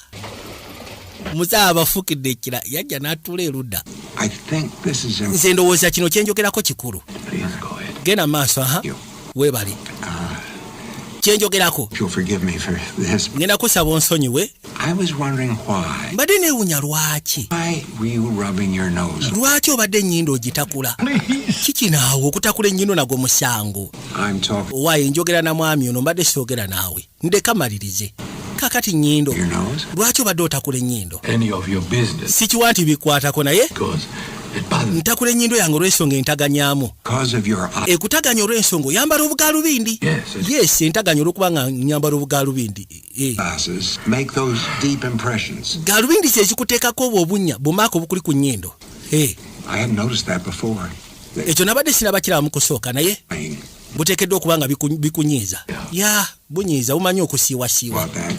Musaaba abafukidde ekira, yajja n'atuula erudda. I think this is Nze ndowooza kino kyenjogerako kikulu. Please go ahead. Genda maaso. Aha, weebale. Kyenjogerako If you'll forgive me for this. Ngenda kusaba onsonyiwe. I was wondering why. Mbadde neewunya lwaki. Why were you rubbing your nose? Lwaki obadde ennyindo ogitakula? Kikinaawe okutakula ennyindo nagwo musango? I'm talking Owaaye, njogera na mwami ono, mbadde soogera naawe. Ndeka malirize. Kakati nnyindo, your nose. lwaki obadde otakula ennyindo? Any of your business. Sikiwa nti bikwatako, naye Because it bothers ntakula ennyindo yange olw'ensonga entaganyaamu. Because of your eye. Ekutaganya olw'ensonga oyambala obugaalubindi. Yes, Yes, entaganya olw'okuba nga nyambala obugaalubindi. Eh. Glasses make those deep impressions. Gaalubindi kyekikuteekako obwo obunnya bumaaka obukuli ku nnyindo. Eh, I hadn't noticed that before. Ekyo nabadde sinaba kiraba mu kusooka, naye buteekeddwa okuba nga bikunyiiza. Ya, bunyiiza, bumanyi okusiiwasiiwa. About that.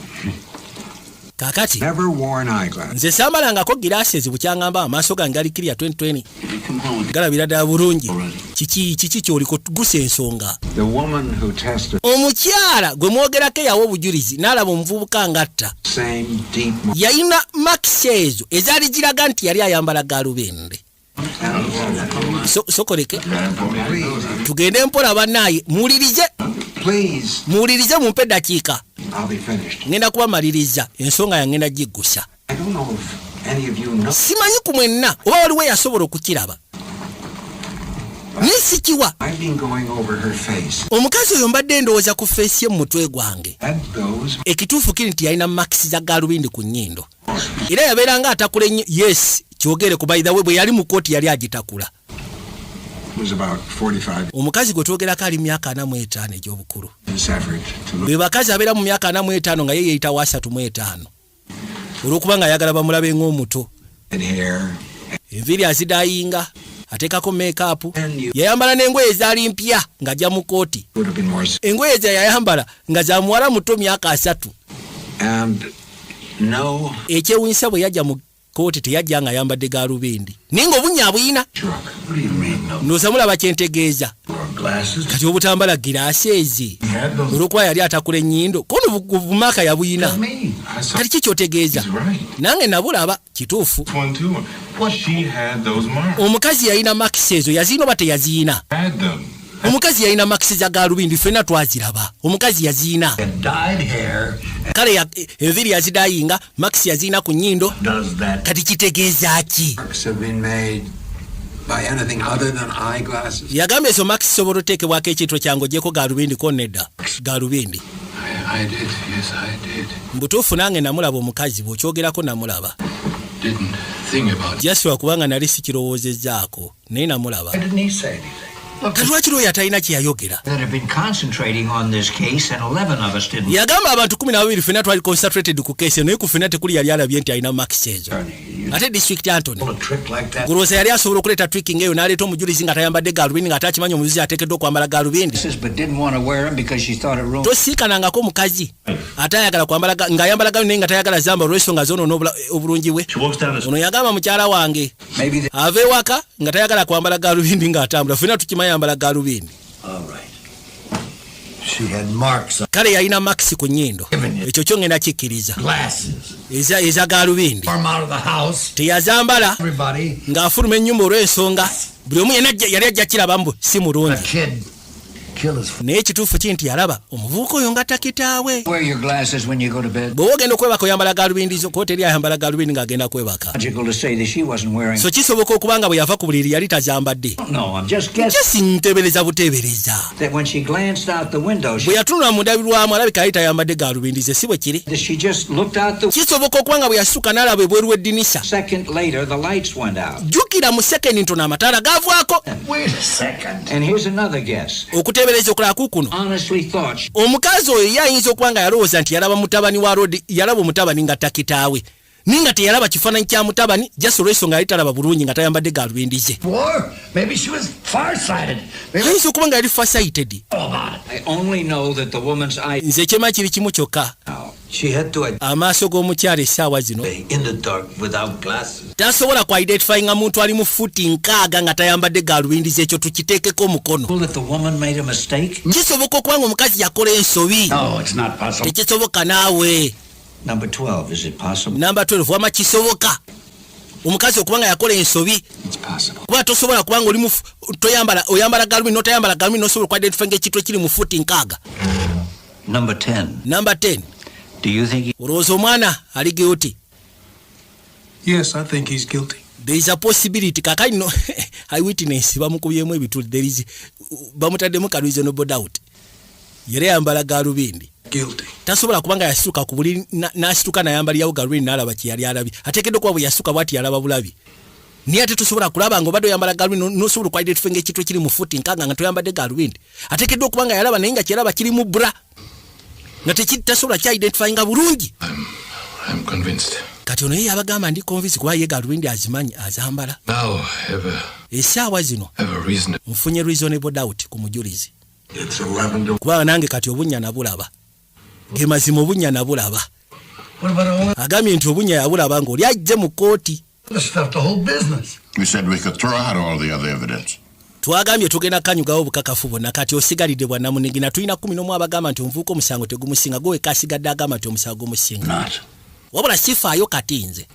Kaakati Never worn eyeglasses. nze sambalangako glasses bukyaŋŋamba amaaso gange gali clear 2020, galabira ddala bulungi. Kiki kiki kyoliko gusa ensonga? The woman who tested Omukyala gwe mwogerako eyawa obujulizi n'alaba omuvubuka ngatta same deep yalina marks ezo ezaali ziraga nti yali ayambala galubende. Sokoleke tugende mpola. Bannaaye, muwulirize. Please, Muwulirize, mumpe eddakiika. I'll be finished. Ngenda kubamaliriza, ensonga yange ngenda giggusa. I don't know if any of you know. Simanyi ku mwenna oba waliwo eyasobola okukiraba, naye sikiwa. I've been going over her face. Omukazi oyo mbadde ndowooza ku face ye mu mutwe gwange. Had those Ekituufu kiri nti yalina marks za galubindi ku nnyindo, era yabeeranga atakula ennyo. Yes, kyogere ku. By the way, bwe yali mu kooti yali agitakula. Was about 45 Omukazi gwe twogerako ali myaka 45 egy'obukulu. this effort to look Bwe bakazi abeera mu myaka 45 nga ye yeeyitawo 35 olw'okuba nga ayagala bamulabe ng'omuto. at hair. Enviiri azidayinga, ateekako makeup, yayambala n'engoye ezaali mpya ng'ajja mu kooti. Would have been more. Engoye ze yayambala nga za muwala muto myaka 30. And no Ekyewunyisa, bwe yajja mu kooti teyajja nga ayambadde galubindi, naye ng'obunnya abuyina. truck. What do you mean, no? Ndowooza mulaba kyentegeeza. Or glasses? Kati obutambala giraasi ezi He had those. olwokuba yali atakula ennyindo, kono bumaaka yabuyina. Me. I saw. Kati ki kyotegeeza? He's right. Nange nabulaba, kituufu. One too. She had those marks. Omukazi yalina marks ezo, yaziyina oba teyaziyina? Had them. Omukazi yalina marks za galubindi, ffenna twaziraba, omukazi yaziyina. And dyed hair Kale enviiri yazidayinga, marks yaziyina ku nnyindo. does that. Kati kitegeeza ki? Marks have been made by anything other than eyeglasses. Yagambye ezo marks sobola oteekebwako ekintu kyange ogyeko galubindi ko nedda galubindi. I did. Yes, I did. Mbutuufu nange namulaba omukazi bw'okyogerako, namulaba. Didn't think about it. Jaswa kubanga nali sikirowoozezzaako, naye namulaba. Why didn't he say anything? Kati lwaki lwoyo atalina kye yayogera? That have been concentrating on this case, and 11 of us didn't. Yagamba abantu 12 fenna twali concentrated ku case, naye ku fenna tekuli yali alabye nti alina marks ezo. Ate district attorney, A trick like that. Gulowooza yali asobola okuleeta tricking eyo n'aleeta omujulizi nga tayambadde galubindi, nga atakimanyi omujulizi ateekeddwa okwambala galubindi? But didn't want to wear them because she thought it ruined. Tosiikanangako omukazi ate ayagala kwambala ng'ayambala galubindi naye nga tayagala zamba olw'ensonga zoonoona obulungi bwe. She walks down the Ono yagamba mukyala wange Maybe the ava ewaka nga tayagala kwambala galubindi ng'atambula. Fenna tukimanyi ayambala galubindi. All right. She had marks on Kale yalina marks ku nnyindo, ekyo kyo ngenda kikkiriza. glasses. Eza galubindi. Arm out of the house. Teyazambala Everybody. ng'afuluma ennyumba olw'ensonga buli omu yenna yali ajja kiraba mbu si A mulungi. kid kill his Naye ekituufu ki nti yalaba omuvubuka oyo nga takitaawe. wear your glasses when you go to bed. Bw'oba ogenda okwebaka oyambala galubindi zo, kuba teri ayambala galubindi ng'agenda kwebaka. Logical to say that she wasn't wearing. So kisoboka okuba nga bwe yava ku buliri yali tazambadde. No, I'm just guessing Jesi ntebereza buteebereza. that when she glanced out the window, she, Bwe yatunula mu ndabirwamu alabika yali tayambadde galubindi ze, si bwe kiri? that she just looked out the Kisoboka okuba nga bwe yasituka n'alaba ebweru w'eddirisa. second later the lights went out. Jjukira mu sekendi ntono amataala gaavaako. Wait a second. And here's another guess. Okuteebereza okulala kukuno. Honestly thought she Omukazi oyo ye ayinza okuba nga yalowooza nti yalaba mutabani wa Rodi, yalaba omutabani nga takitaawe, naye nga teyalaba kifaananyi kya mutabani, just olw'ensonga yali talaba bulungi nga tayambadde galubindi ze. Or maybe she was farsighted. Maybe Ayinza okuba nga yali farsighted. all about it. I only know that the woman's eye Nze kyema kiri kimu kyokka. now. She had to Amaaso g'omukyala essaawa zino in the dark without glasses. tasobola ku identifyinga muntu ali mu futi 60 nga tayambadde galubindi ze. Ekyo tukiteekeko omukono. That the woman made a mistake. Kisoboka okuba nga omukazi yakola ensobi? No, it's not possible. Tekisoboka naawe. Number 12, is it possible? Namba 12, wama kisoboka omukazi okuba nga yakola ensobi? It's possible. Kuba tosobola kubanga oli toyambala, oyambala galubindi notayambala galubindi nosobola okuidentifyinga ekintu ekiri mu futi 60. Number 10, Namba 10, do you think olowooza omwana ali guilty? Yes, I think he's guilty. There is a possibility. Kakali no eyewitness bamukubyemu ebituli, there is bamutaddemu ka reasonable doubt, yali ayambala galubindi. Guilty. Tasobola kubanga yasituka ku buli n'asituka nayambalirawo galubindi n'alaba kye yali alabye. Ateekeddwa okuba bwe yasituka bwati yalaba bulabi, naye ate tosobola kulaba nga obadde oyambala galubindi nosobola okuidentifyinga ekintu ekiri mu futi 60 nga toyambadde galubindi. Ateekeddwa okuba nga yalaba naye nga kyeyalaba kiri mu blur nga tasobola kyidentifyinga bulungi. I'm convinced. Kati ono ye yabagamba ndi convinced kuba ye galubindi azimanyi azambala. Now I have a, Essaawa zino have a reason. nfunye reasonable doubt ku mujulizi. It's 11 to Kubanga nange kati obunnya nabulaba, ge mazima obunnya nabulaba. What about all Agambye nti obunnya yabulaba ng'oli ajje mu kooti. the stuff, the whole business? We said we could throw out all the other evidence. Twagambye tugenda kanyugawo obukakafu bwonna, kati osigalidde bwannamunigina. Tulina 11 abagamba nti omuvubuka omusango tegumusinga, gwe weka asigadde agamba nti omusango gumusinga. Not. Wabula sifaayo kati nze.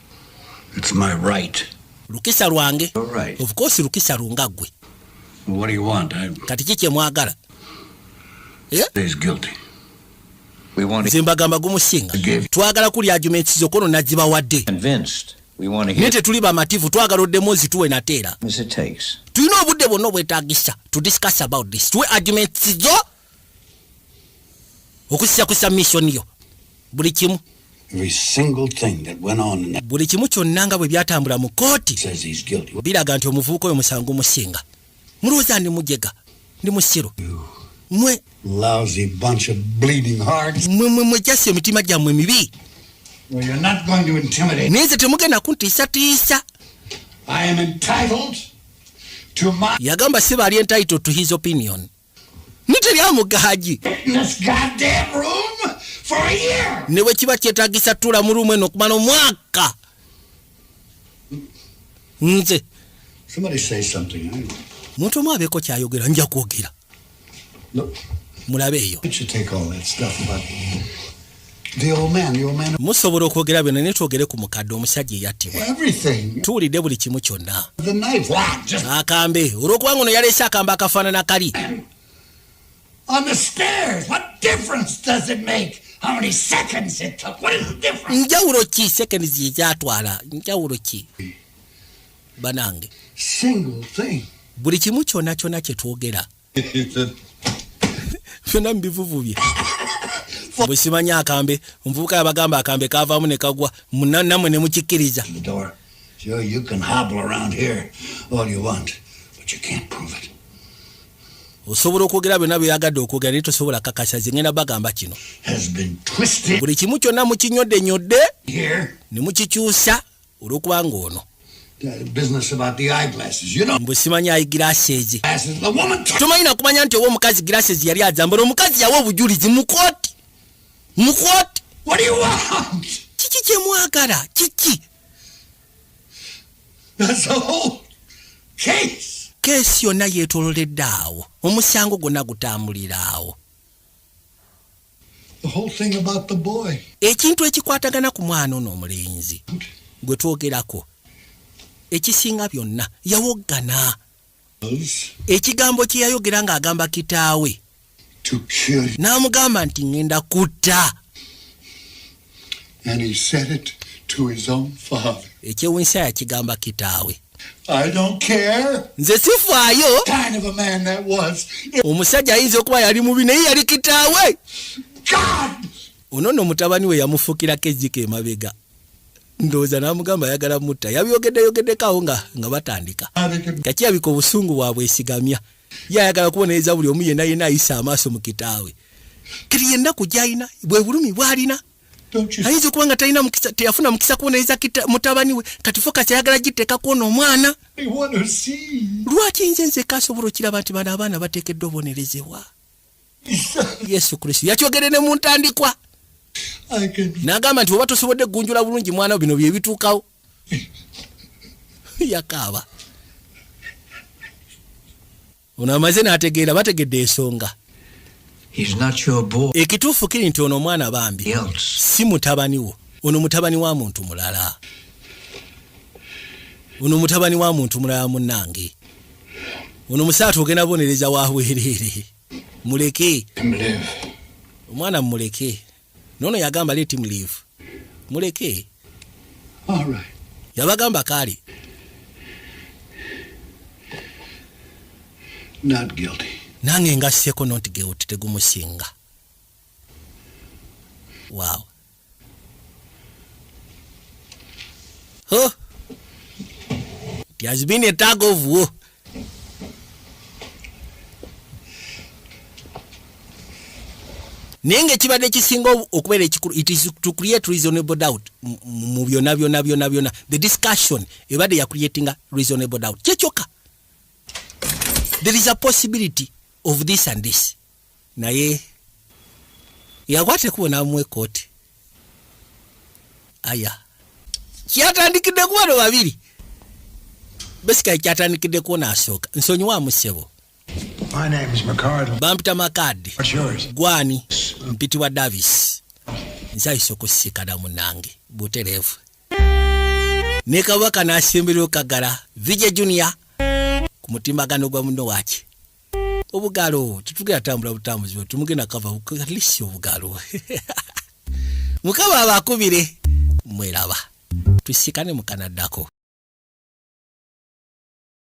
It's my right. Lukisa lwange. All right. Of course lukisa lunga ggwe. What do you want? I Kati ki kyemwagala? He's guilty. We want to Nze mbagamba gumusinga. Give. Twagala kulya arguments zokono nazibawadde. Convinced. We want to Naye hear tetuli bamativu, twagala oddemu ozituwe nateera. as it takes. Tulina obudde bwonna obwetagisa to discuss about this, tuwe arguments zo okusisa ku submission yo buli kimu. Every single thing that went on in that Buli kimu kyonna nga bwe byatambula mu kooti says he's guilty. biraga nti omuvubuka oyo musango gumusinga. Mulowooza ndi mujega, ndi musiru mwe? Lousy bunch of bleeding hearts. Mwe mwe mwejjasa emitima gyammwe mibi. Well, you're not going to intimidate. Naye nze temugenda kuntiisatiisa. I am entitled to my Yagamba si baali entitled to his opinion, niteryamugaagi. In this goddamn room for a year. Ne bwe kiba kyetagisa tuula mu room eno okumala omwaka nze. Somebody say something. Muntu omu abeeko kyayogera, nja kwogera. Look, Mulabe eyo. you should take all that stuff about the old man, the old man. Musobola okwogera byonna, naye twogere ku mukadde omusajja eyattibwa. Everything. Tuwulidde buli kimu kyonna. The knife. What? Just Akambe, olw'okubanga ono yaleese akambe akafaanana kali on the stairs. What difference does it make? How many seconds it took? What is the difference? Njawulo ki seconds ekyatwala? Njawulo ki banange? Single thing. Buli kimu kyonna kyonna kye twogera byonna mubivuvubye bwe simanyi akambe. Omuvubuka yabagamba akambe kavaamu ne kagwa nammwe ne mukikkiriza. The door. Sure, you can hobble around here all you want, but you can't prove it. Osobola okwogera byonna byeyagadde okwogera, naye tosobola kakasa. Zingenda bagamba kino. Has been twisted Buli kimu kyonna mukinyodde here. ne mukikyusa olw'okubanga ono The business about the eyeglasses. You know, mbu simanyi eyeglasses. glasses. The woman Tomanyi nakumanya nti oba omukazi glasses yali azambala. Omukazi yawa obujulizi mu kooti, mu kooti. What do you want? Kiki kyemwagala? Kiki? That's the whole case. Case yonna yeetololedde awo, omusango gwonna gutambulira awo. The whole thing about the boy. Ekintu ekikwatagana ku mwana ono omulenzi gwe twogerako, ekisinga byonna yawoggana ekigambo kye yayogera ng'agamba kitaawe To kill you. n'amugamba nti ŋŋenda kutta. And he said it to his own father. Ekyewunyisa, yakigamba kitaawe. I don't care Nze sifaayo kind of a man that was. omusajja ayinza okuba yali mubi, naye yali kitaawe. God! Ono nno mutabani we yamufuukirako ejjiko emabega, ndowooza n'amugamba ayagala mutta. Yabyogedde awo nga batandika. Kakirabika obusungu bwabwesigamya, ye ayagala kubonereza buli omu yenna yenna ayisa amaaso mu kitaawe. Kati yennaku gy'alina, bwe bulumi bw'alina, ayinza okuba nga talina mukisa, teyafuna mukisa kubonereza mutabani we. Kati focus ayagala giteekako ono omwana. I want to see. Lwaki nze nzeka asobola okiraba nti bano abaana bateekeddwa obonerezebwa? Yesu Kristo yakyogere ne mu ntandikwa I can n'agamba nti oba tosobodde kugunjula bulungi mwana wo, bino bye bituukawo. Yakaaba ono amaze n'ategeera, bategedde ensonga. He's not your boy. Ekituufu kiri nti ono omwana bambi Else. si mutabani wo. Ono mutabani wa muntu mulala, ono mutabani wa muntu mulala. Munnange, ono musaatu ogenda bonereza wa bwereere, muleke. Him live. Omwana mumuleke. Nono yagamba, "Let him live," muleke. All right. Yabagamba kaale. Not guilty. Nange ngasseko not guilty, tegumusinga. Wow, oh. It has been a tug of war. Naye nga ekibadde kisinga okubeera ekikulu, it is to create reasonable doubt mu byonna byonna byonna byonna. The discussion ebadde ya creatinga reasonable doubt kyekyokka. There is a possibility of this and this, naye yakwata ekubo n'amuwa ekooti. Aya, kyatandikidde ku bano babiri. Basically kyatandikidde ku ono asooka. Nsonyiwaamu, ssebo. My name's McCardle. Bampita Makadi. What's yours? Gwani? Mpitibwa Davis. Nsayisa okusisikana munange butereevu ne kabaka n'asembereo kagala Vije Junior ku mutimbagano gwa muno waki obugalo. Tetugenda tambula butambuzi bwe tumugenda kava, at least obugalo mukama abakubire. Mweraba, tusikane mukanaddako.